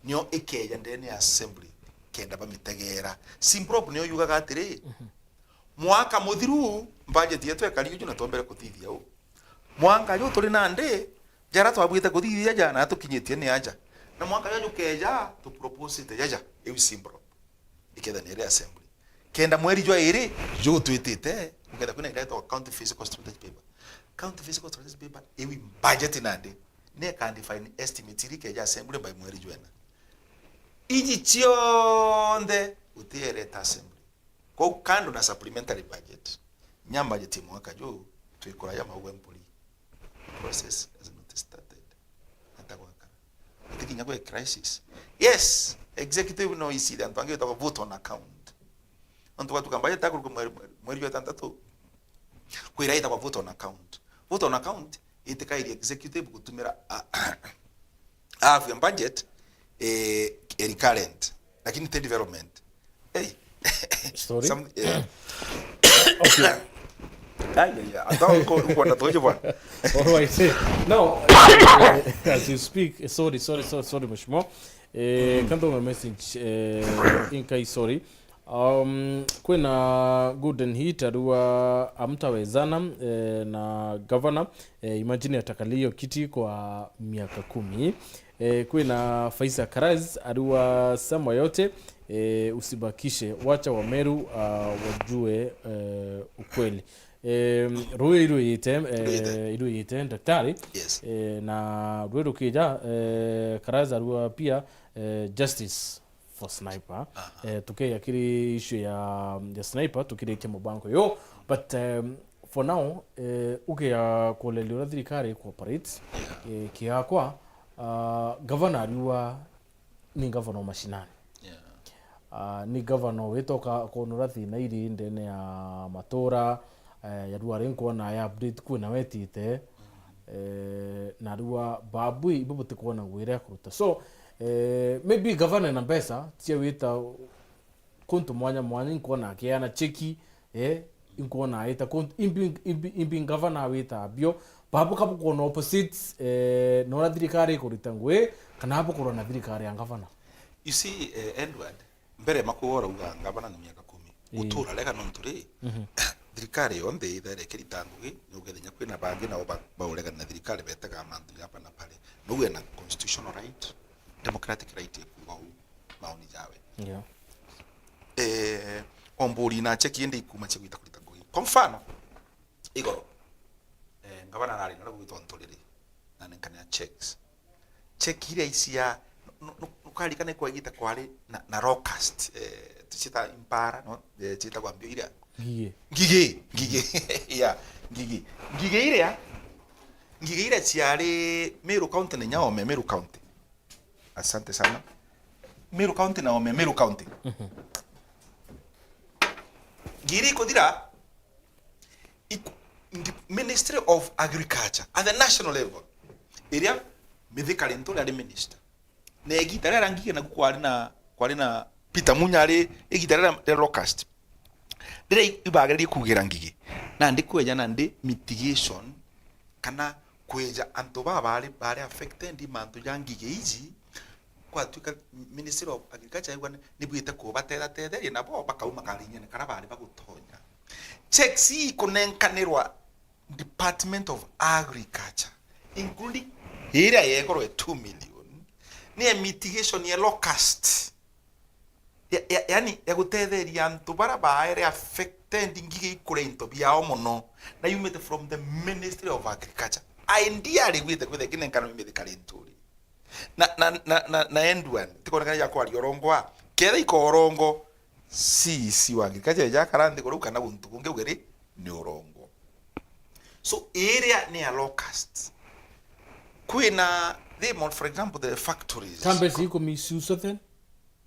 Nio ikeja ndene ya assembly, kenda bamitegera. CBROP nio yugaga atiri, mhm, mwaka muthiru, budget yetu ekari uju na twombere kuthithia u. Mwaka ju turi nandi, jara twabwite kuthithia ja na tukinyitie ni aja. Na mwaka ju jukeja, tuproposite jaja, iu CBROP. Iketha ni iri assembly. Kenda mweri jwa iri, ju twitite, uketha kwina iria itagwa County Physical Strategy Paper. County Physical Strategy Paper, iu budget nandi. Ni ika define estimate iria ikeja assembly by mweri jwa ena. Iji cionthe, gutiere ta assembly. Kwou kando na supplementary budget, nya budget ya mwaka ju, twikuraja mau empoli. Process has not started. Ata gwakara. Ati inya gwe crisis. Yes, executive no isire antu angi itagwa vote on account. Antu batuka mbaye takuru mweri, mweri wa tantatu. Kwira itagwa vote on account. Vote on account itikairie executive gutumira a, a, a budget, eh, recurrent, lakini ti development. Hey. Sorry. Some, eh, Okay. Ai, ai, ai. Ata uko uko na toje bwana. All right. Now, uh, as you speak, eh, sorry, sorry, sorry, sorry, mheshimiwa. Eh, kando na message, eh, inkai, sorry. Um, kwina Golden Heat arua amtawezana, eh, na governor, eh, imagine atakalio kiti kwa miaka kumi. Eh, kwina Faisal Karaz arua sema yote, eh, usibakishe, wacha Wameru, ah, wajue, eh, ukweli. Eh, rui iruyite, eh, Iruyite. Iruyite, daktari. Yes. Eh, na rui rukija, eh, Karaz arua pia, eh, justice for Sniper. Eh, tukeya kiri issue ya, ya Sniper, tukiritie mubango yo. But, um, for now, eh, ugeya kulelia uria thirikari ikuoperate, eh, kiakwa, ah, governor ariua ni governor mashinani. Yeah. Ah, ni governor witoka konora thina iri ndene ya matura, eh, yarua ari nkwona ya update kwina wetite, eh, na rua babui ibo butikwona ngwira ya kuruta. So, eh, maybe governor na mbeca cia wita kuntu mwanya mwanya, inkwona akiana cheki, eh, inkwona aita kuntu, imbi, imbi, imbi ngavana awita abio, babu kabukwona opposite, eh, nora thirikari ikurita ngui, kana abukurwa na thirikari ya ngavana. You see, eh, Edward, mbere makuwa urauga ngavana ni miaka kumi. Ii. Gutura rega nontu ri, thirikari yonthe ithere kirita ngugi, ni ugethe nya kwina bangi nao ba-, bauregana na thirikari betaga mantu ya hapa na pale. No we na constitutional right, democratic right ya kuuga uu maoni jawe. Yeah. Eh, omburi na cheki indi ikuma cia gwita kurita ngugi. Kwa mfano, igoro, eh, ngavana nari na gwitwa Nturiri, na nenkanea checks. Cheki iria icia, nu-, nu-, nukarikana kwa igita kwari na, na Locust, eh, tucita impara, no? Eh, citagwa mbio iria. Ngigi. Ngigi, ngigi. Yeah, ngigi. Ngigi iria, ngigi iria ciari Meru County ni nyaome, Meru County. Asante sana. Meru County na ome Meru County. Ngiri ikuthira, iku-, ndi-, Ministry of Agriculture at the national level, iria Mithika Linturi ari minister. Na igita riria Ngigi naku kwari na, kwari na Peter Munya ari igita riria ria Locust. Riria i-, ibageririe kugira Ngigi, nandi kweja nandi mitigation, kana kweja antu baa bari, bari affected i mantu ja ngigi iji, kwatuika Ministry of Agriculture yaigua ni, nibwite kubatethatetheria, nabo bakauma karinyene karia bari bagutonya. Checks ii ikunenkanirwa Department of Agriculture, including iria yekorwe two million, ni ya mitigation ya locust. Ya, ya, yani, ya gutetheria antu bara baere affected ngigi ikuria into biao mono, na yumite from the Ministry of Agriculture. Ideally, gwite kwithe kinenkano yumite Kalinturi. Na, na, na, na, na Edward, tikonekana ja kwaria urongo a. Ketha iko urongo, C E C wa agriculture ja kara nthi kuru kana guntu kungi ugeri ni urongo. So, area ni a locust. Kwina, the, for example, the factories. Kambe si iko misuse then?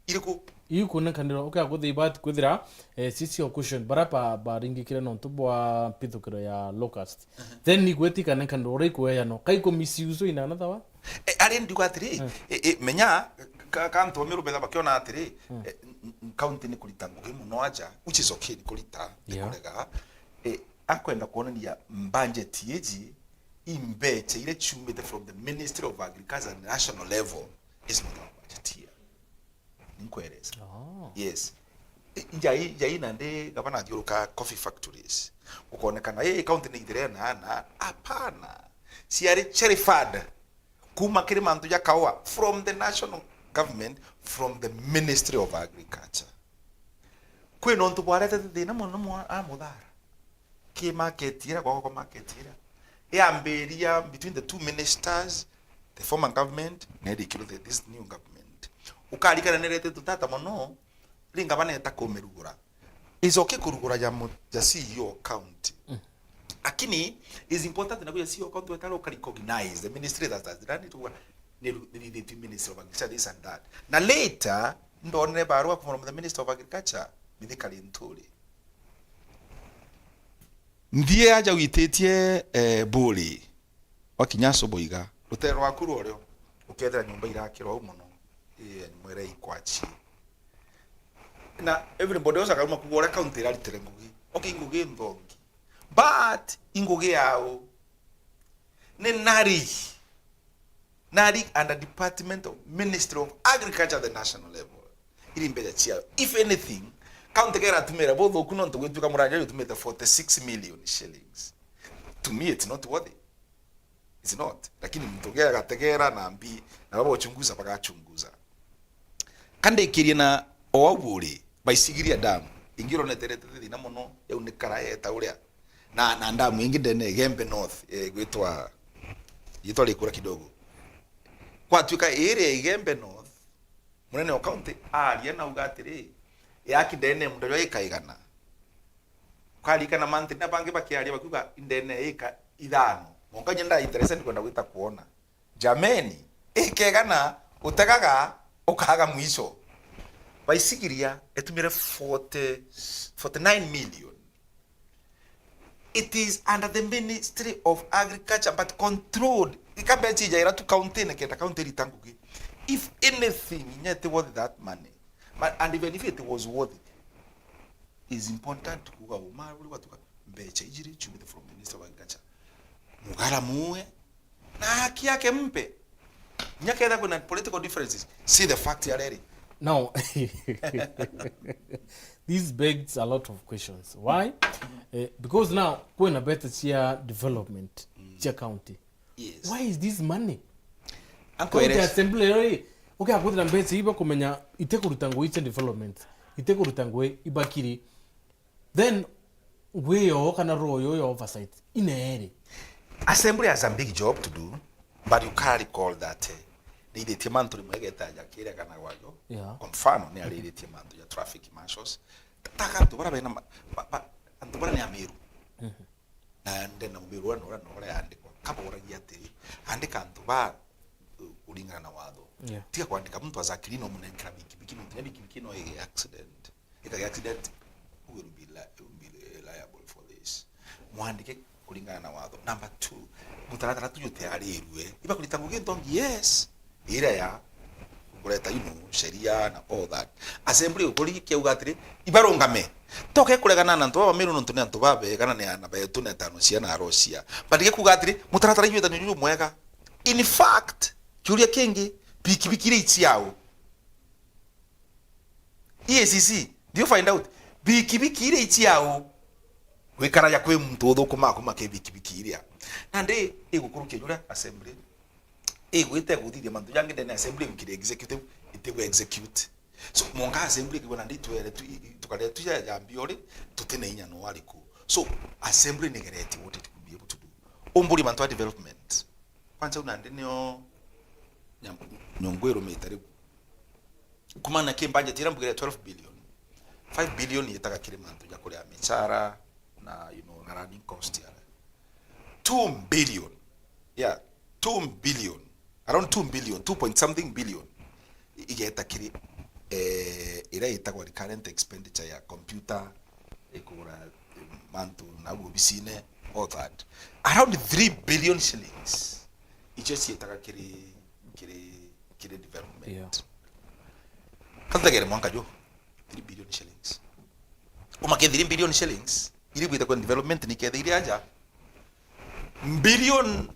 Iriku? Ikunekanirwa, okay, akuthi ibati kwithira, eh, sisi o question, bara ba, baringikire nontu bwa mpithukiro ya locust. Then ni gweti kanekanirwa uria ikueyanwa. Kai ku misuse in another way? E, ari ndiuga atiri, e, e, menya, ka, ka antu a Meru betha bakiona atiri, e, n-, n-, county ni kurita ngugi muno aja, which is okay, ni kurita, ni Yeah. kurega. E, akwenda kuonania budget iji, i mbecha iria ciumite from the Ministry of Agriculture at national level, is not our budget here. Ninkwereza. Oh. Yes. I-, njai, njai nandi gavana athiuruka coffee factories. Ukonekana, "Hey, county ni ithire na, na," hapana. Ciari cherry fund. Kuma kiri mantu ja kaua from the national government, from the Ministry of Agriculture. Kwina untu bwaretete thina muno mwa-, a muthara. Ki market ira, gwakwa kwa market ira. Yambiria between the two ministers, the former government, na irikirwo the, this new government. Ukarikana ni rete tutata muno, ringa baneta kumirugura. Is okay kurugura ja mu-, ja C E O county. Lakini is important na kuja C E O county wetara uka recognize the ministry that has done it well. ni ru-, ni rithitwe Ministry of Agriculture, this and that. Na later, ndonere barua kuuma from the Minister of Agriculture, Mithika Linturi. Nthie aja wititie, eh, Buri, wakinya Asobo iga, rutere rwaku rworio, ukethira nyomba irakirwa au mono, ii, mwere ikwachi. Na everybody else akauma kuuga uria county iraritire ngugi. Okay, ngugi nthongi. But i ngugi yao. Ni nari, nari under department of Ministry of Agriculture at the national level. Iri mbeca ciao. If anything, county kera atumira buthuku nontu gwituika muranja utumite forty-six million shillings. To me, it's not worthy. It's not. Lakini muntu ungi agategera na mbi, na baba uchunguza bagachunguza. Kandikirie na o au Buri, Baisigiria Dam, ingi uroneterete thina mono, yau ni kara yeta uria. Na, na dam ingi ndene Igembe North, eh, gwitwa, yitwa rikura kidogo. Kwatuika area ya Igembe North, munene wa county aria na auga atiri, yaki ndene munda jwa ika igana. Ukarikana mantri na bangi bakiaria bakiuga indene ika ithano. Monka nyenda interested kwenda gwita kuona. Jameni, ikegana utegaga ukaga mwisho. Baisigiria etumire forty, forty-nine million. It is under the Ministry of Agriculture, but controlled. Ikambe chija ira tu county ne kenda county rita ngugi. If anything, inya iti worth that money. Ma-, and even if it was worth it, is important kuga uma uri watuka mbeca ijiri chumite from Minister of Agriculture. Mugara muwe, na haki yake mpe. Nyaketha kuna political differences. See the fact ya reri. Now, this begs a lot of questions. Why? Eh, because now, kwina better chia development, chia county. Yes. Why is this money? Uncle County Eres. Assembly, rori, okay, akuthira mbeca iba kumenya ite kuruta ngui chia development, ite kuruta ngui ibakiri. Then, ngui yo kana role yo ya oversight, ineeri. Assembly has a big job to do, but you can't recall that, eh, niithitie mantu rimwe igetaja kiria kana gwajo. Yeah. Kwa mfano, ni ariritie mantu ya traffic marshals. Ta, ta antu bara bena ma-, ba, ba, antu bara ni Amiru. Mhm. Na ndenda Mumiru uria na uria na uria yandikwa. Kaboragia atiri, andika antu ba, uh, kuringana na watho. Yeah. Tiga kwandika muntu aza akiri no munenkera bikibiki, nontu kinya bikibiki no ige accident. Ikage accident, who will be li-, will be liable for this? Mwandike kuringana na watho. Number two, mutaratara tu jutiarirue. Iba kurita ngugi ntongi, yes. Iria ya kureta, you know, sheria na all that. Assembly ukuri kiuga atiri, ibarungame. Toke kuregana na antu baba Miru nontu ni antu babega na ni ana betu na etano ciana arocia. But gikuga atiri, mutaratara jwitanu juju mwega. In fact, kiuria kingi, bikibiki iria iciao. E A C C, do you find out? Bikibiki iria iciao gwikara ja kwi muntu uthukuma kuma ki bikibiki iria. Nandi igukurukia juria assembly igwite guthithia mantu jangi ndene assembly gukira executive itigwe execute. So, monka assembly kigwa nandi twere tu, i-, i-, tukare tu ya, ya mbiori, tutine inya no ariku. So, assembly nigereti what it could be able to do. Umburi mantu a development. Kwanza unandi nio nyam-, nyongo irumite riu. Kumana ki budget ira mbugire twelve billion, five billion yitaga kiri mantu ja kuria michara na, you know, na running cost ya. Two billion. Yeah, two billion. Around two billion, two point something billion. I-, igeta kiri, eh, ira itagwa recurrent expenditure ya computer, ikugura, eh, mantu na obisine, all that. Around three billion shillings. Icio cietaga kiri, kiri, kiri development. Yeah. Kantegere mwanka jo, three billion shillings. Umake three billion shillings, iri gwita kwa development ni kethe iri aja. Billion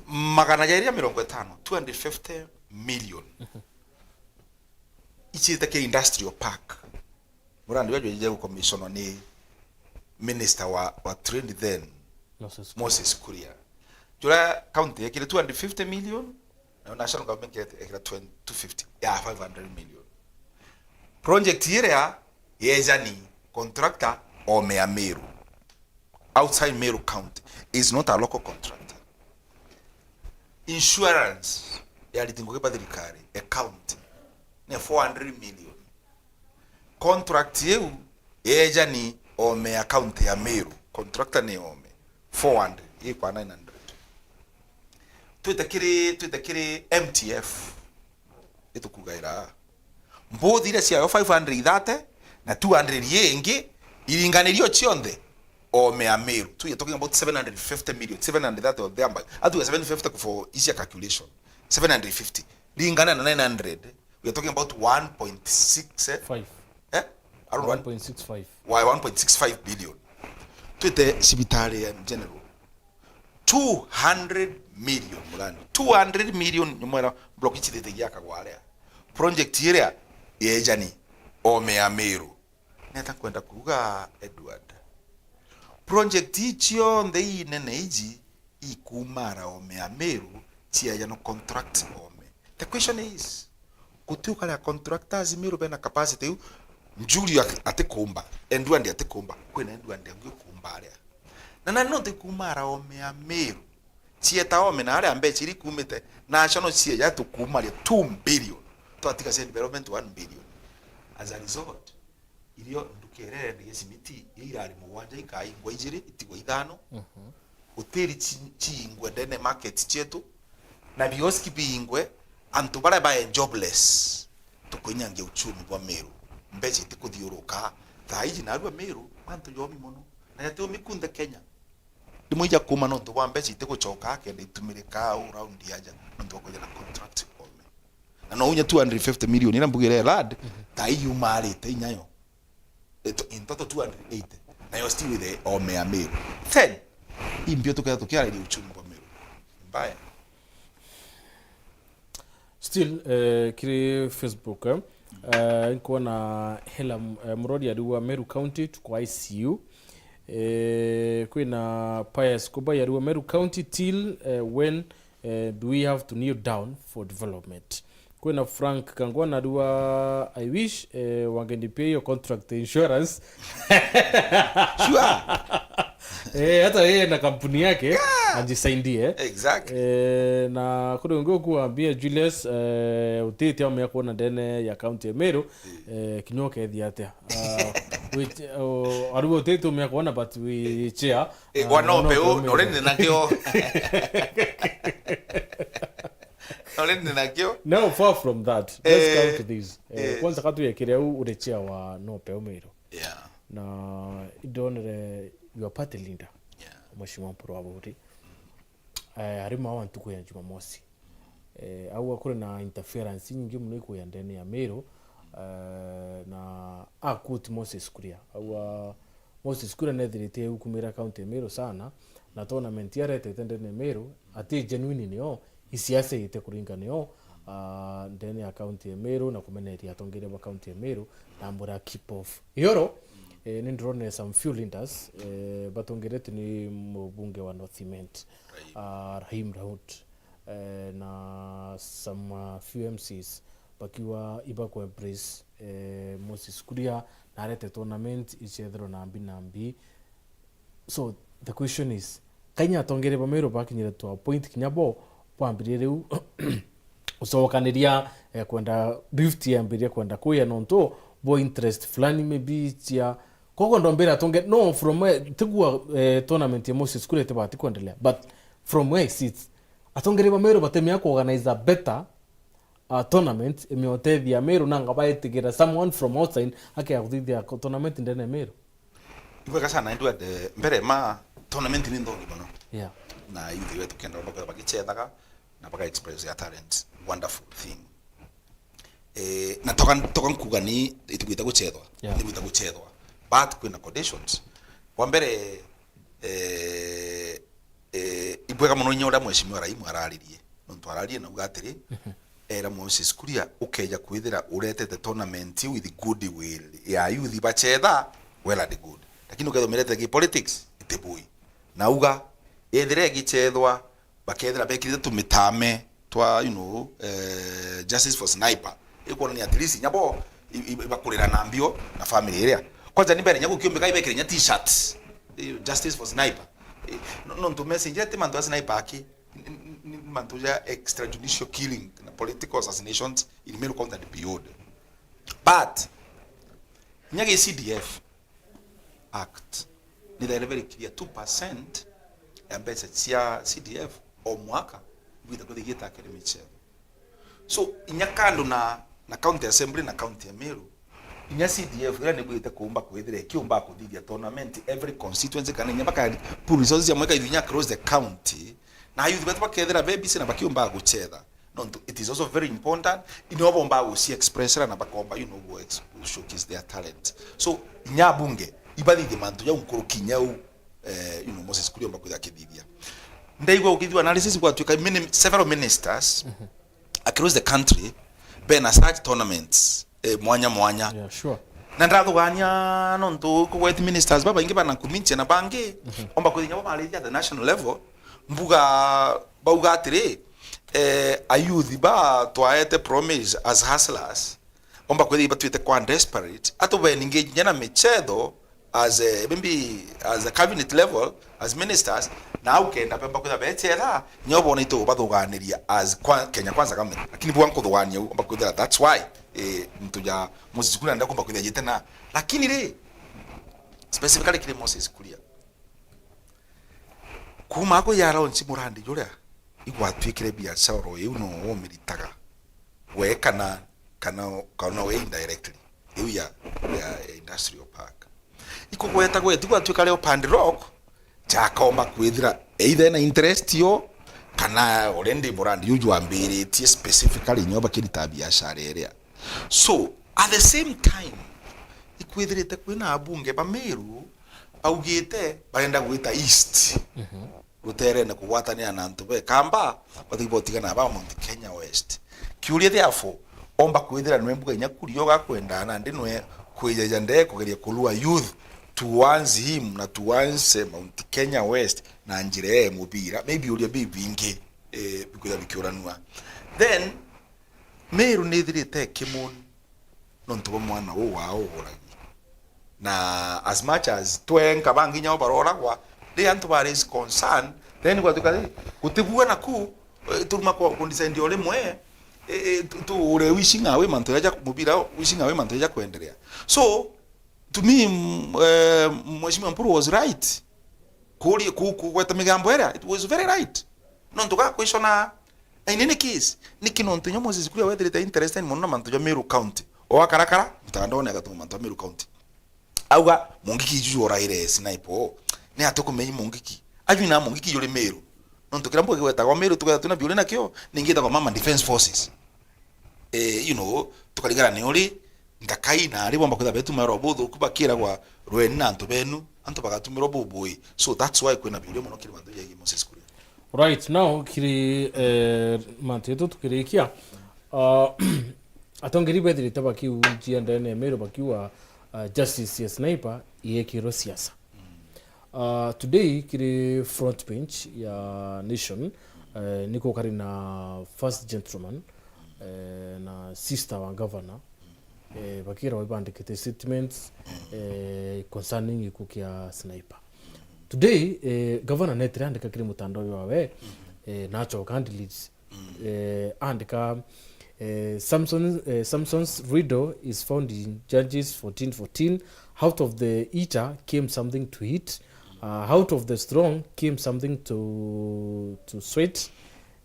magana jairi ya mirongo itano, two hundred fifty million. Mhm. Iciite kia industrial park. Murandi wa jweje gukomisonwa ni minister wa, wa trade then, Moses Kuria. Moses Kuria. Jura county yekire two hundred fifty million, na national government yekire twenty, two fifty, ya five hundred million. Project iria yejani contractor ome ya Meru. Outside Meru County is not a local contractor. Insurance ya ritingo kiba thirikari, a county, ni four hundred million. Contract iu yeja ni ome ya county ya Meru. Contractor ni ome. Four hundred, ikwa nine hundred. Twite kiri, twite kiri M T F. Itukugaira. Mbuthi iria ciayo five hundred thirty na two hundred ii ingi, iringanirio cionthe, ome ya Meru. So you're talking about seven hundred fifty million, seven hundred thirty or thereabout. Atu seven fifty for easier calculation. Seven hundred fifty. Ringana na nine hundred, we are talking about one point six, eh? Five. Eh? Around one. One point six five. Why one point six five billion? Twite cibitari ya general. Two hundred million, murani. Two hundred million, nyumwera block ici thithigia kagwarea. Project iria yejani, ome ya Meru. Neta kwenda kuuga, Edward, project ii cionthe inene iji ikuuma ara ome ya Meru, ciaja no contract ome. The question is, guti ukaria contractors Meru bena capacity iu? Njuri ak-, atikumba, Edward atikumba, kwina Edward angi ukumba aria. Na, na nontu ikuuma ara ome ya Meru, cieta ome na aria mbeca iri kumite, nacio no cieja tukuumaria two billion, twatiga cia development one billion. As a result, irio nduka iria irendagia cimiti, iria irari mugwanja ikaingwa ijiri, itigwe ithano. Mhm. Hoteli ci-, ciingwe ndene market cietu, na bioski biingwe, antu baria bae jobless, tukuinyangia uchumi bwa Meru. Mbeca itikuthiuruka. Thaa iji narua Meru, mantu jomi mono. Na jati umi kunthe Kenya. Rimwe ija kuuma nontu bwa mbeca itigucoka, kenda itumirika au round aja, nontu bwa kwija na contract ome. Na no unya two hundred fifty million ira mbugire lad, mhm, ta iyumarite inyayo. Into, into two hundred eighty. Nayo still with the ome ya Meru. Then, imbio tuketha tukiariria uchumi bwa Meru. Mbaya. Still, eh, kiri Facebook, eh, eh, nkuona Hela, eh, Murori ariwa Meru County, tuko I C U. Eh, kwina Pius Kubai ariwa Meru County till, eh, when, eh, do we have to kneel down for development? Kwina Frank Kangwana ariwa, I wish, eh, wangenipia hiyo contract insurance. Sure. Eh, hata yeye na kampuni yake, yeah, ajisaidie. Exactly. Eh, na kuri ungi ukuambia Julius, eh, utiti aumia kuona ndene ya county ya Meru, eh, kinya ukethia atia? Ah, which, oh, ariwa utiti umia kuona, but we chair. Eh, ah, wana wana ope ope u, ume- already nina kio. Already nina kio. Now, far from that, let's, eh, come to this. Eh, eh, kwanza katu yekire u uri chair wa Nope Umeru. Yeah. Na idonere your party leader, yeah, Mheshimiwa Mpuru Aburi. Eh, ari mawa ntuku ya Jumamosi. Eh, aua kuri na interference nyingi muno ikuya ndene ya Meru, eh, na a quote Moses Kuria. Aua Moses Kuria nethirite ukumira county ya Meru sana, na tournament yaretete ndene ya Meru, ati genuine nio, isiasa ite kuringa nio, ah, ndene ya county ya Meru na kumeneria atongeria ba county ya Meru, na mbura keep off. Yoro, eh, ni ndurone some few leaders, eh, batongeretwe ni mubunge wa North Imenti, Rahim, ah, Rahim Raut, eh, na some, ah, few M Cs bakiwa ibakwa embrace, eh, Moses Kuria, na arete tournament icethirwe na mbi na mbi. So, the question is, kainya atongeria ba Meru bakinyire to a point kinya bo bwambirie riu gucokaniria, eh, kwenda rift yambirie kwenda kuya nontu bo interest fulani maybe cia, kogo ndombira atonge-, no, from where, tigua, eh, tournament ya Moses Kuria itibati kuendelea, but from where I sit, atongeria ba Meru batemia kuorganize a better, uh, tournament, imiotethia Meru nanga baetigira someone from outside akea kuthithia ko-, tournament ndene ya Meru. Ibwega sana, Edward, eh, mbere ma tournament ni nthongi mono. Yeah. Na youth wetu kenda bakwenda bagicethaga na baka express their talent. Wonderful thing. Eh, na toka, toka nkuga ni itibwita gucethwa. Yeah. Ni bwita gucethwa. But kwina conditions. Wa mbere, eh, eh, ibwega mono inya uria Mheshimiwa Raimu araririe. Nontu araririe na uga atiri, era Moses Kuria, ukeja kwithira uretete tournament with goodwill ya youth bacetha, well and good. Lakini ukethwa umiretete ki politics, itibui. Na uga, ethira igicethwa, bakethira bekirite tumitame twa, you know, eh, Justice for Sniper. Ikwonania at least nyabo i-, i-, ibakurira na mbio na family iria. Kwanza ni mbere nyagu kiumbe kai bekire nya t-shirts. Eh, Justice for Sniper. Eh, no, nontu message ati mantu a Sniper aki. Ni, ni, ni mantu ja extrajudicial killing na political assassinations in Meru County and beyond. But, kinya gi C D F Act, ni very, very clear, two percent ya mbeca cia C D F o mwaka Bwita kwithira igita kiri michezo. So, inya kando na, na county assembly na county ya Meru, inya C D F iria nigwite kuumba kwithira ikiumba kuthithia tournament every constituency, kana inya baka pool resources amwe kaithinya across the county, na youth betu bakethira be busy na bakiumba guchetha. Nontu it is also very important, inio bomba guci expressera na bakomba, you know, go ex-, showcase their talent. So, inya bunge ibathithie mantu jau nkuruki inya u, eh, you know, Moses Kuria omba kwithira akithithia. Ndaigua ukithua analysis gwatuika mini-, several ministers across the country bena such tournaments, eh, mwanya mwanya. Yeah, sure. Na ndathugania nontu kugweti ministers babaingi bana kuminchia na bangi omba kwithira inya bo barithia at the national level, mbuga bauga atiri, eh, a youth ba twaete promise as hustlers, omba kwithira ibatuite kwa desperate, atubeni nginya na michetho as a, maybe as a cabinet level, as ministers, na au kenda bemba kwithira bechetha, nyo bona itu bathuganiria as kwa, Kenya Kwanza government. Lakini bwa nkuthugania u, omba kwithira that's why, eh, mtu ja Moses Kuria nda kumba kwithira jite na. Lakini ri, specifically kiri Moses Kuria, kuma kwi ya launch murandi juria, igwatuikire biashara o iu no umiritaga we kana, kana, kana we indirectly, iu ya, ya, ya industrial park. Ikugweta gweti gwatuika Leopard Rock, jakaomba kwithira either ena interest yo, kana already murandi uju jwambiritie specifically nyo bakirita biashara iria. So, at the same time, ikwithirite kwina abunge ba Meru baugite barenda gwita east, ruterene kugwatanira na antu be Kamba, batiga botigana na ba Mount Kenya West. Kiuria therefore, omba kwithira nwe mbuga inya Kuria ugakwenda nandi nwe kwijaja ndee kugeria kulua youth towards him na towards, eh, Mount Kenya West na njira ya mubira. Maybe uria bibingi, eh, bikwithira bikiuranua. Then, Meru nithirite ikimuni nontu bwa mwana uu wao uguragi. Na as much as twenka bangi nyao baroragwa, ri antu ba raise concern, then gwatuika ri, gutibua naku, eh, turuma ku, ku decide o rimwe, eh, eh, tu, tu ure wishing away mantu jaja mubira, wishing away mantu jaja kwendelea. So, to me, mm, eh, Mheshimiwa Mpuru was right. Kuria, ku, kugweta migambo iria, it was very right. Nontu ga kwicona, in any case, niki nontu inya Moses Kuria wethirite interested mono na mantu ja Meru County. O akarakara, mtandao ni agatuma mantu ja Meru County. Auga, Mungiki juju oraire sniper, ni atukumenya Mungiki. Aju na Mungiki juri Meru. Nontu kira mbuga kigwetagwa Meru, tugetha twina biuri nakio, ningi itagwa Mama Defense Forces. Eh, you know, tukarigara ni uri, ntakai na ari bomba kwitha betuma ro buthuku bakiragwa rweni na antu benu, antu bagatumirwa bubui. So that's why kwina biuria mono kiri bantu jegi Moses Kuria. Right, now kiri, eh, mantu yetu tukirikia. Uh, atongeri bethirite bakiujia ndene ya Meru bakiuga, uh, justice ya sniper iyekirwe siasa. Uh, today kiri front page ya Nation, eh, niko kari na first gentleman, eh, na sister wa governor, eh, bakira ibandikite statements, eh, concerning iku kia sniper. Today, eh, governor netire andika kiri mutandao wawe, eh, nachoka and delete. Eh, andika, eh, Samson, eh, Samson's riddle is found in Judges fourteen fourteen. Out of the eater came something to eat. Uh, out of the strong came something to, to sweat.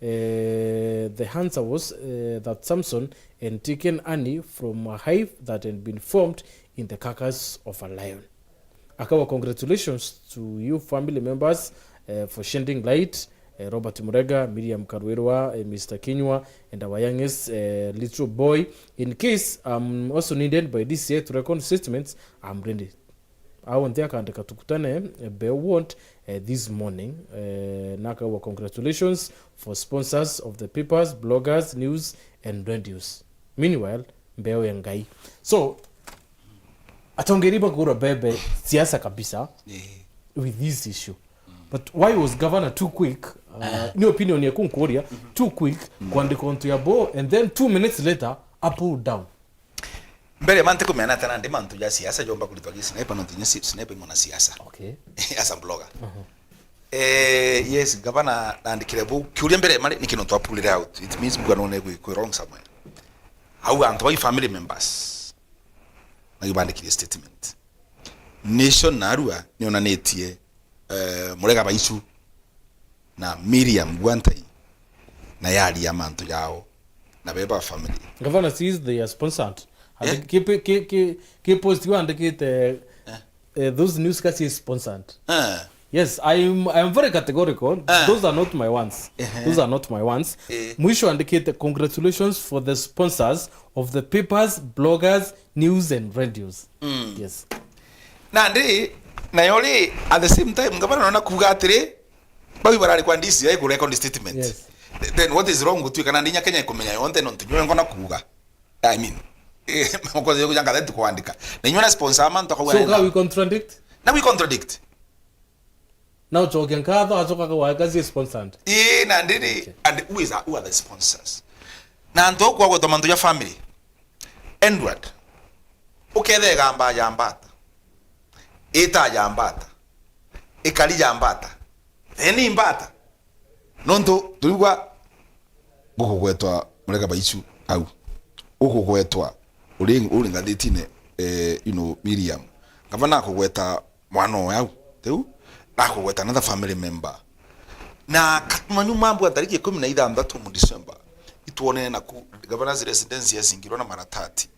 Eh, the answer was, eh, that Samson had taken honey from a hive that had been formed in the carcass of a lion. Akawa, congratulations to you family members, eh, for shedding light. Eh, Robert Murega, Miriam Karwirwa, eh, Mister Kinyua, and our youngest, eh, little boy. In case I'm also needed by D C I to record statements, I'm ready. Au nthi akandika tukutane, eh, Bell Ward, eh, this morning. Eh, na akawa, congratulations for sponsors of the papers, bloggers, news and radios. Meanwhile, Mbeo ya Ngai. So, atongeri bakura bebe siasa kabisa, eh, with this issue. But why was governor too quick? Uh, ni opinion yaku nkuria, too quick, kwandika onto ya bo, and then two minutes later, a pull down. Mbere mante kumena ata nandi mantu ja siasa jomba kuritwa gi sniper, nontu nya si-, sniper imona siasa. Okay. As a blogger. Eh, yes, gavana naandikire bau. Kiuria mbere mari, niki nontu a pulled out? It means bwana one kwi, kwi wrong somewhere. Au antu bai family members na ibandikirie statement. Nation narua nionanitie, eh, Murega Baichu na Miriam Gwantai na yaria mantu jao na beba family. Gavana says they are sponsored. And ki, ki, ki, ki post iu andikite, eh, those news kasi sponsored. Eh. Yes, I am, I am very categorical. Eh. Those are not my ones. Ehe. Those are not my ones. Eh. Mwisho andikite, "Congratulations for the sponsors of the papers, bloggers, news and radios." Mm. Yes. Nandi, nayo ri, at the same time, gavana naona kuuga atiri, bau barari kwa D C I ku record statement. Yes. Th-, then what is wrong gutuika nandi inya Kenya ikumenya yonthe nontu nyo ngona kuuga? I mean, eh, moko yo kuja ngatheti kwandika. Na inyuo na sponsor ama ntoka. So, how we contradict? Na we contradict. Na ucokia nkatho, acoka kwa kazi sponsored. Eh, na ndiri, okay. And who is, who are the sponsors? Na antu au kwagwetwa mantu ja family. Edward, ukethe igamba ja mbata. Ita ja mbata. Ikari ja mbata. Theni mbata. Nontu turigwa gukugwetwa murega baicu au. Ukugwetwa uri, uri ngathitine, eh, you know, Miriam. Gavana akugweta mwana owe au. Riu, nakugweta another family member. Na katuma nyuma mbwa tariki ikumi na ithanthatu mu December. Itwonene naku, governor's residence yazingirwa na maratati.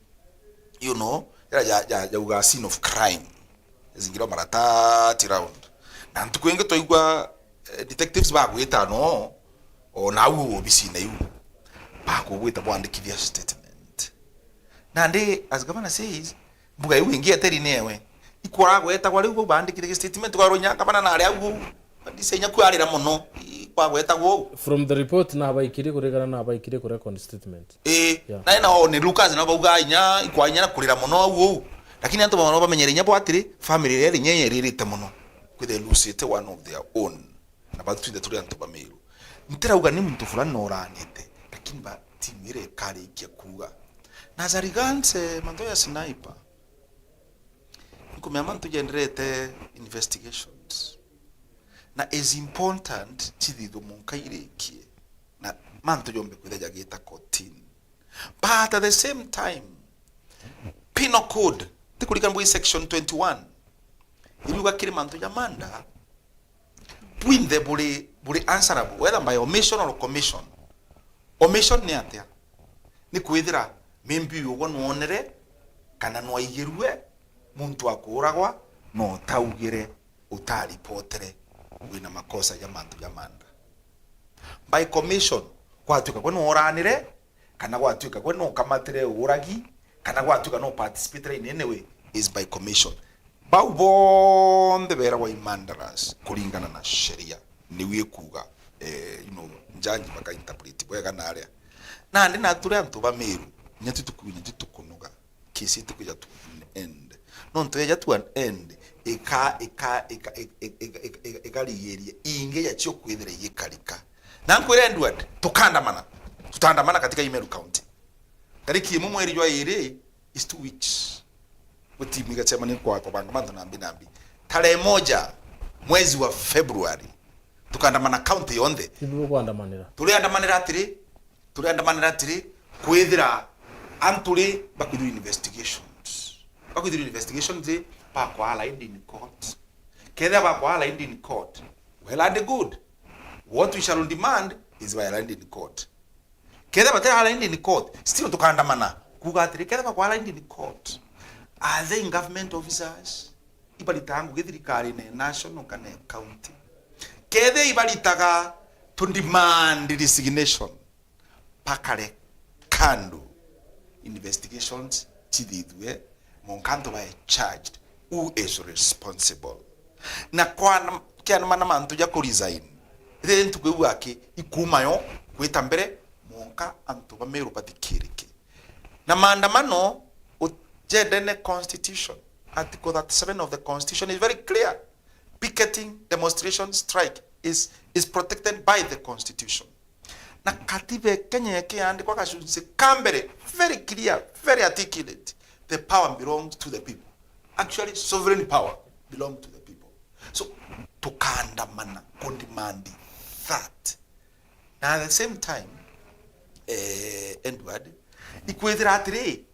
You know, ya, ya, ya, yauga scene of crime. Yazingirwa maratati round. Na ntuku ingi twaigua, eh, detectives bagwita no, o nau obisine iu. Bakugwita bwandikithia statement. Nandi, as governor says, mbuga iu ingi eteri newe. Ikwagwetagwa riu bau bandikire statement, ukarwo inya gavana nari au. Ndise inya kwarira mono, ikwagwetagwa uu. From the report, nabaikire kuregana, nabaikire ku record statement. Ii, yeah. Na ina one Lucas na bauga inya, ikwa inya na kurira mono au uu. Lakini antu bamwe bamenyere inya bwa atiri, family iria inya iririte mono. Kwithira ilusite one of their own. Na batwithe turi antu ba Meru. Ntirauga ni muntu fulani na uranite, lakini ba team iria ikarikia kuuga. Na as a regards, eh, mantu ya sniper, nkumenya mantu jenderete investigations. Na is important cithithwe munka irikie. Na mantu jombe kwitha jagita kotini. But at the same time, penal code, tikurikana bwi section twenty-one, iriuga kiri mantu ja manda, bwinthe buri, buri answerable, whether by omission or commission. Omission ni atia? Ni kwithira maybe ugwe nwonere kana nwaigirue muntu akuuragwa na utaugire, utaripotere wina makosa ja mantu ja manda. By commission, gwatuika gwe nworanire, kana gwatuika gwe no ukamatire uuragi, kana gwatuika no participatire in any way, is by commission. Bau bonthe beragwa i murderers kuringana na sheria, niu ikuuga, eh, you know, judge bakainterpret bwega na aria. Nandi na turi antu ba Meru, nya tu tukunya tu tukunoga. Kesi itikwija to an end. Nontu yeja to an end, ika, ika, ika, ika, ika, ika, ika, ikarigiria ingi ya cio kwithira igikarika. Na nkwira Edward, tukandamana. Tutaandamana katika Imeru County. Tariki imwe mweri jwa iri is two weeks. Gutimu igacemania kwa kubanga mantu nambi nambi. Tarehe moja mwezi wa February, tukandamana county yonthe. Ibu kwandamanira. Turiandamanira atiri, turiandamanira atiri, kwithira antu ri bakwithirwa investigations. Bakwithirwa investigations ri, bakwa aligned in court. Kethira bakwa aligned in court, well and good. What we shall demand is by aligned in court. Kethira batari aligned in court, still tukandamana. Kuuga atiri, kethira bakwa aligned in court, are they government officers? Ibaritaga ngugi thirikarine national kana county? Kethira ibaritaga, to demand resignation. Pakare kando investigations cithithue, monka antu bae charged, who is responsible. Na kwana, kianamana mantu ja ku resign, riri ntuku iu aki ikuuma yo gwita mbere, monka antu ba Meru bathikirike. Na maandamano, ujendene constitution, article thirty-seven of the constitution is very clear. Picketing, demonstration, strike is, is protected by the constitution. Na katiba ya Kenya ikiandikwa gacunci ka mbere, very clear, very articulate. The power belongs to the people. Actually, sovereign power belongs to the people. So, tukaandamana kudemand that. Na at the same time, eh, Edward, ikwithira atiri,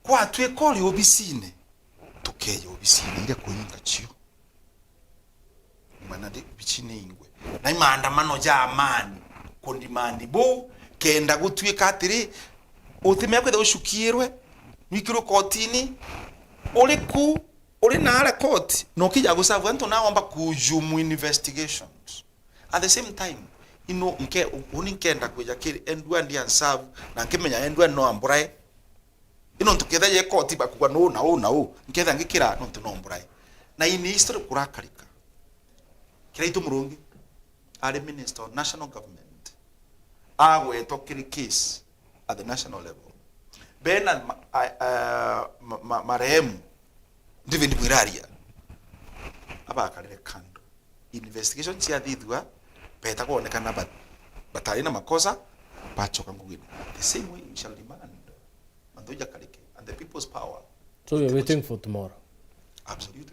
kwatuika uri obisine, tukeja obisine iria kuinga cio. Mana ndi obisine ingwe. Na i maandamano ja amani, kundimandi buu, kenda gutuika atiri, utimea kwithirwa ucukiirwe, nwikirwe kotini, uri ku, uri naara court, na ukija guserve antu na womba kujumu investigations. At the same time, ino nke, uni nkenda kwija kiri Edward and serve, na nkimenya Edward no amburae. Ino ntu ketha ye koti bakuga no na u na u, nketha ngikira nontu no mburae. Na in history kurakarika. Kiraitu Murungi ari minister of national government, agwetwa kiri case at the national level. Bernard ma, a, a, ma, ma, marehemu David Mwiraria abakarire kando. Investigation ciathithua, beta kwonekana bat, batari na makosa, bacoka ngugine. The same way we shall demand mantu jakarike and the people's power. So we are waiting for tomorrow. Absolutely.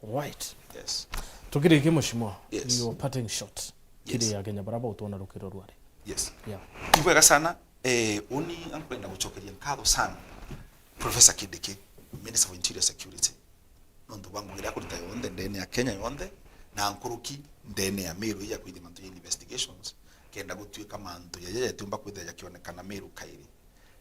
Right. Yes. Tukirikia, Mheshimiwa, yes, your parting shot. Yes. Kiri Akenya bara bautwona rukiro rwari. Yes. Yeah. Ni bwega sana. Eh, uni ankwenda gucokeria nkatho sana Professor Kindiki, Minister of Interior Security, nontu bwa ngugi iria akurita yonthe ndene ya Kenya yonthe, na nkuruki ndene ya Meru ija kwithia mantu ja investigations, kenda gutuika mantu jaja jatiumba kwithia jakionekana Meru kairi.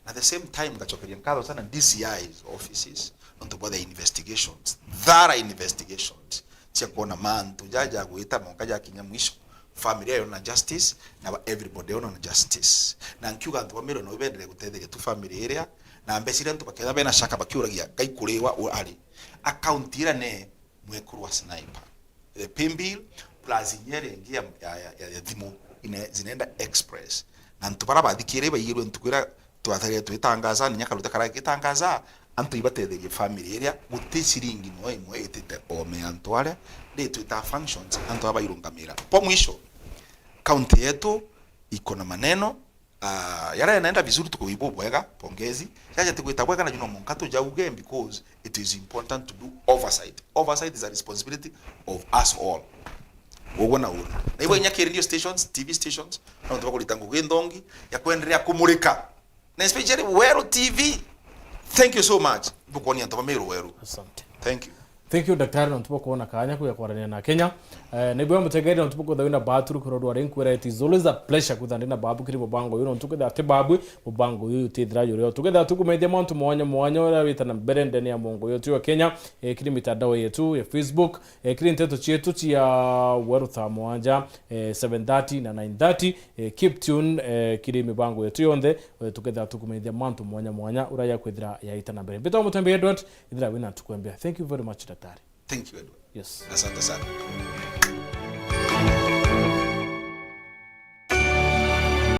Na the same time, ngacokeria nkatho sana D C I's offices, nontu bwa the investigations, thorough investigations, cia kwona mantu jaja jagwita monka jakinya mwisho, family yona justice, na ba everybody yona justice. Na nkiuga antu ba Meru no bendere gutetheria tu family iria, na mbeca iria antu bakethira bena shaka bakiuragia, Ngai kuriwa u ari. Account iria ne mwekuru wa Sniper. The pay bill plus inya iria ingi ya, ya, ya, ya, ya thimu ine, zinaenda express. Na antu bara bathikire baigirwe ntuku iria twatharire twitangaza, ninya karuta kara gitangaza, antu ibatetherie family iria guti ciringi no imwe itite ome antu aria, ri twita functions, antu aba bairungamira. Kwa mwisho, county yetu iko na maneno, ah, yara yanaenda vizuri, tuko ibo bwega, pongezi. Yaja tigwita bwega na juno monka tujauge because it is important to do oversight. Oversight is a responsibility of us all. Uguo na uri. Na ibo inya kiri radio stations, T V stations, na ntu bakurita ngugi nthongi ya kwendelea kumurika. Na especially Weru T V. Thank you so much. Bukonia antu ba Meru Weru. Asante. Thank you. Thank you, Daktari, nontu bwa kwona kaanya kuja kwarania na Kenya. Eh, naigua mutegeri nontu bwa kwithirwa wina baatu rukiro rwa rinkwira, it is always a pleasure kwithirwa ndi na babu kiri mubango uyu, nontu kwithirwa ati babu mubango uyu utithira juri o. Tukethira tukumethia mantu mwanya mwanya uria wita na mbere ndene ya mwongo uyu tu wa Kenya, eh, kiri mitandao yetu ya Facebook, eh, kiri nteto cietu cia Weru thaa mwanja, eh, seven thirty na nine thirty, eh, keep tuned, eh, kiri mibango yetu yonthe, eh, tukethira tukumethia mantu mwanya mwanya uria yakwithira yaita na mbere. Mbitwa Mutembi Edward, ithira wina ntuku ya mbia. Thank you very much, Daktari. Thank you, Edward. Yes. Asante sana.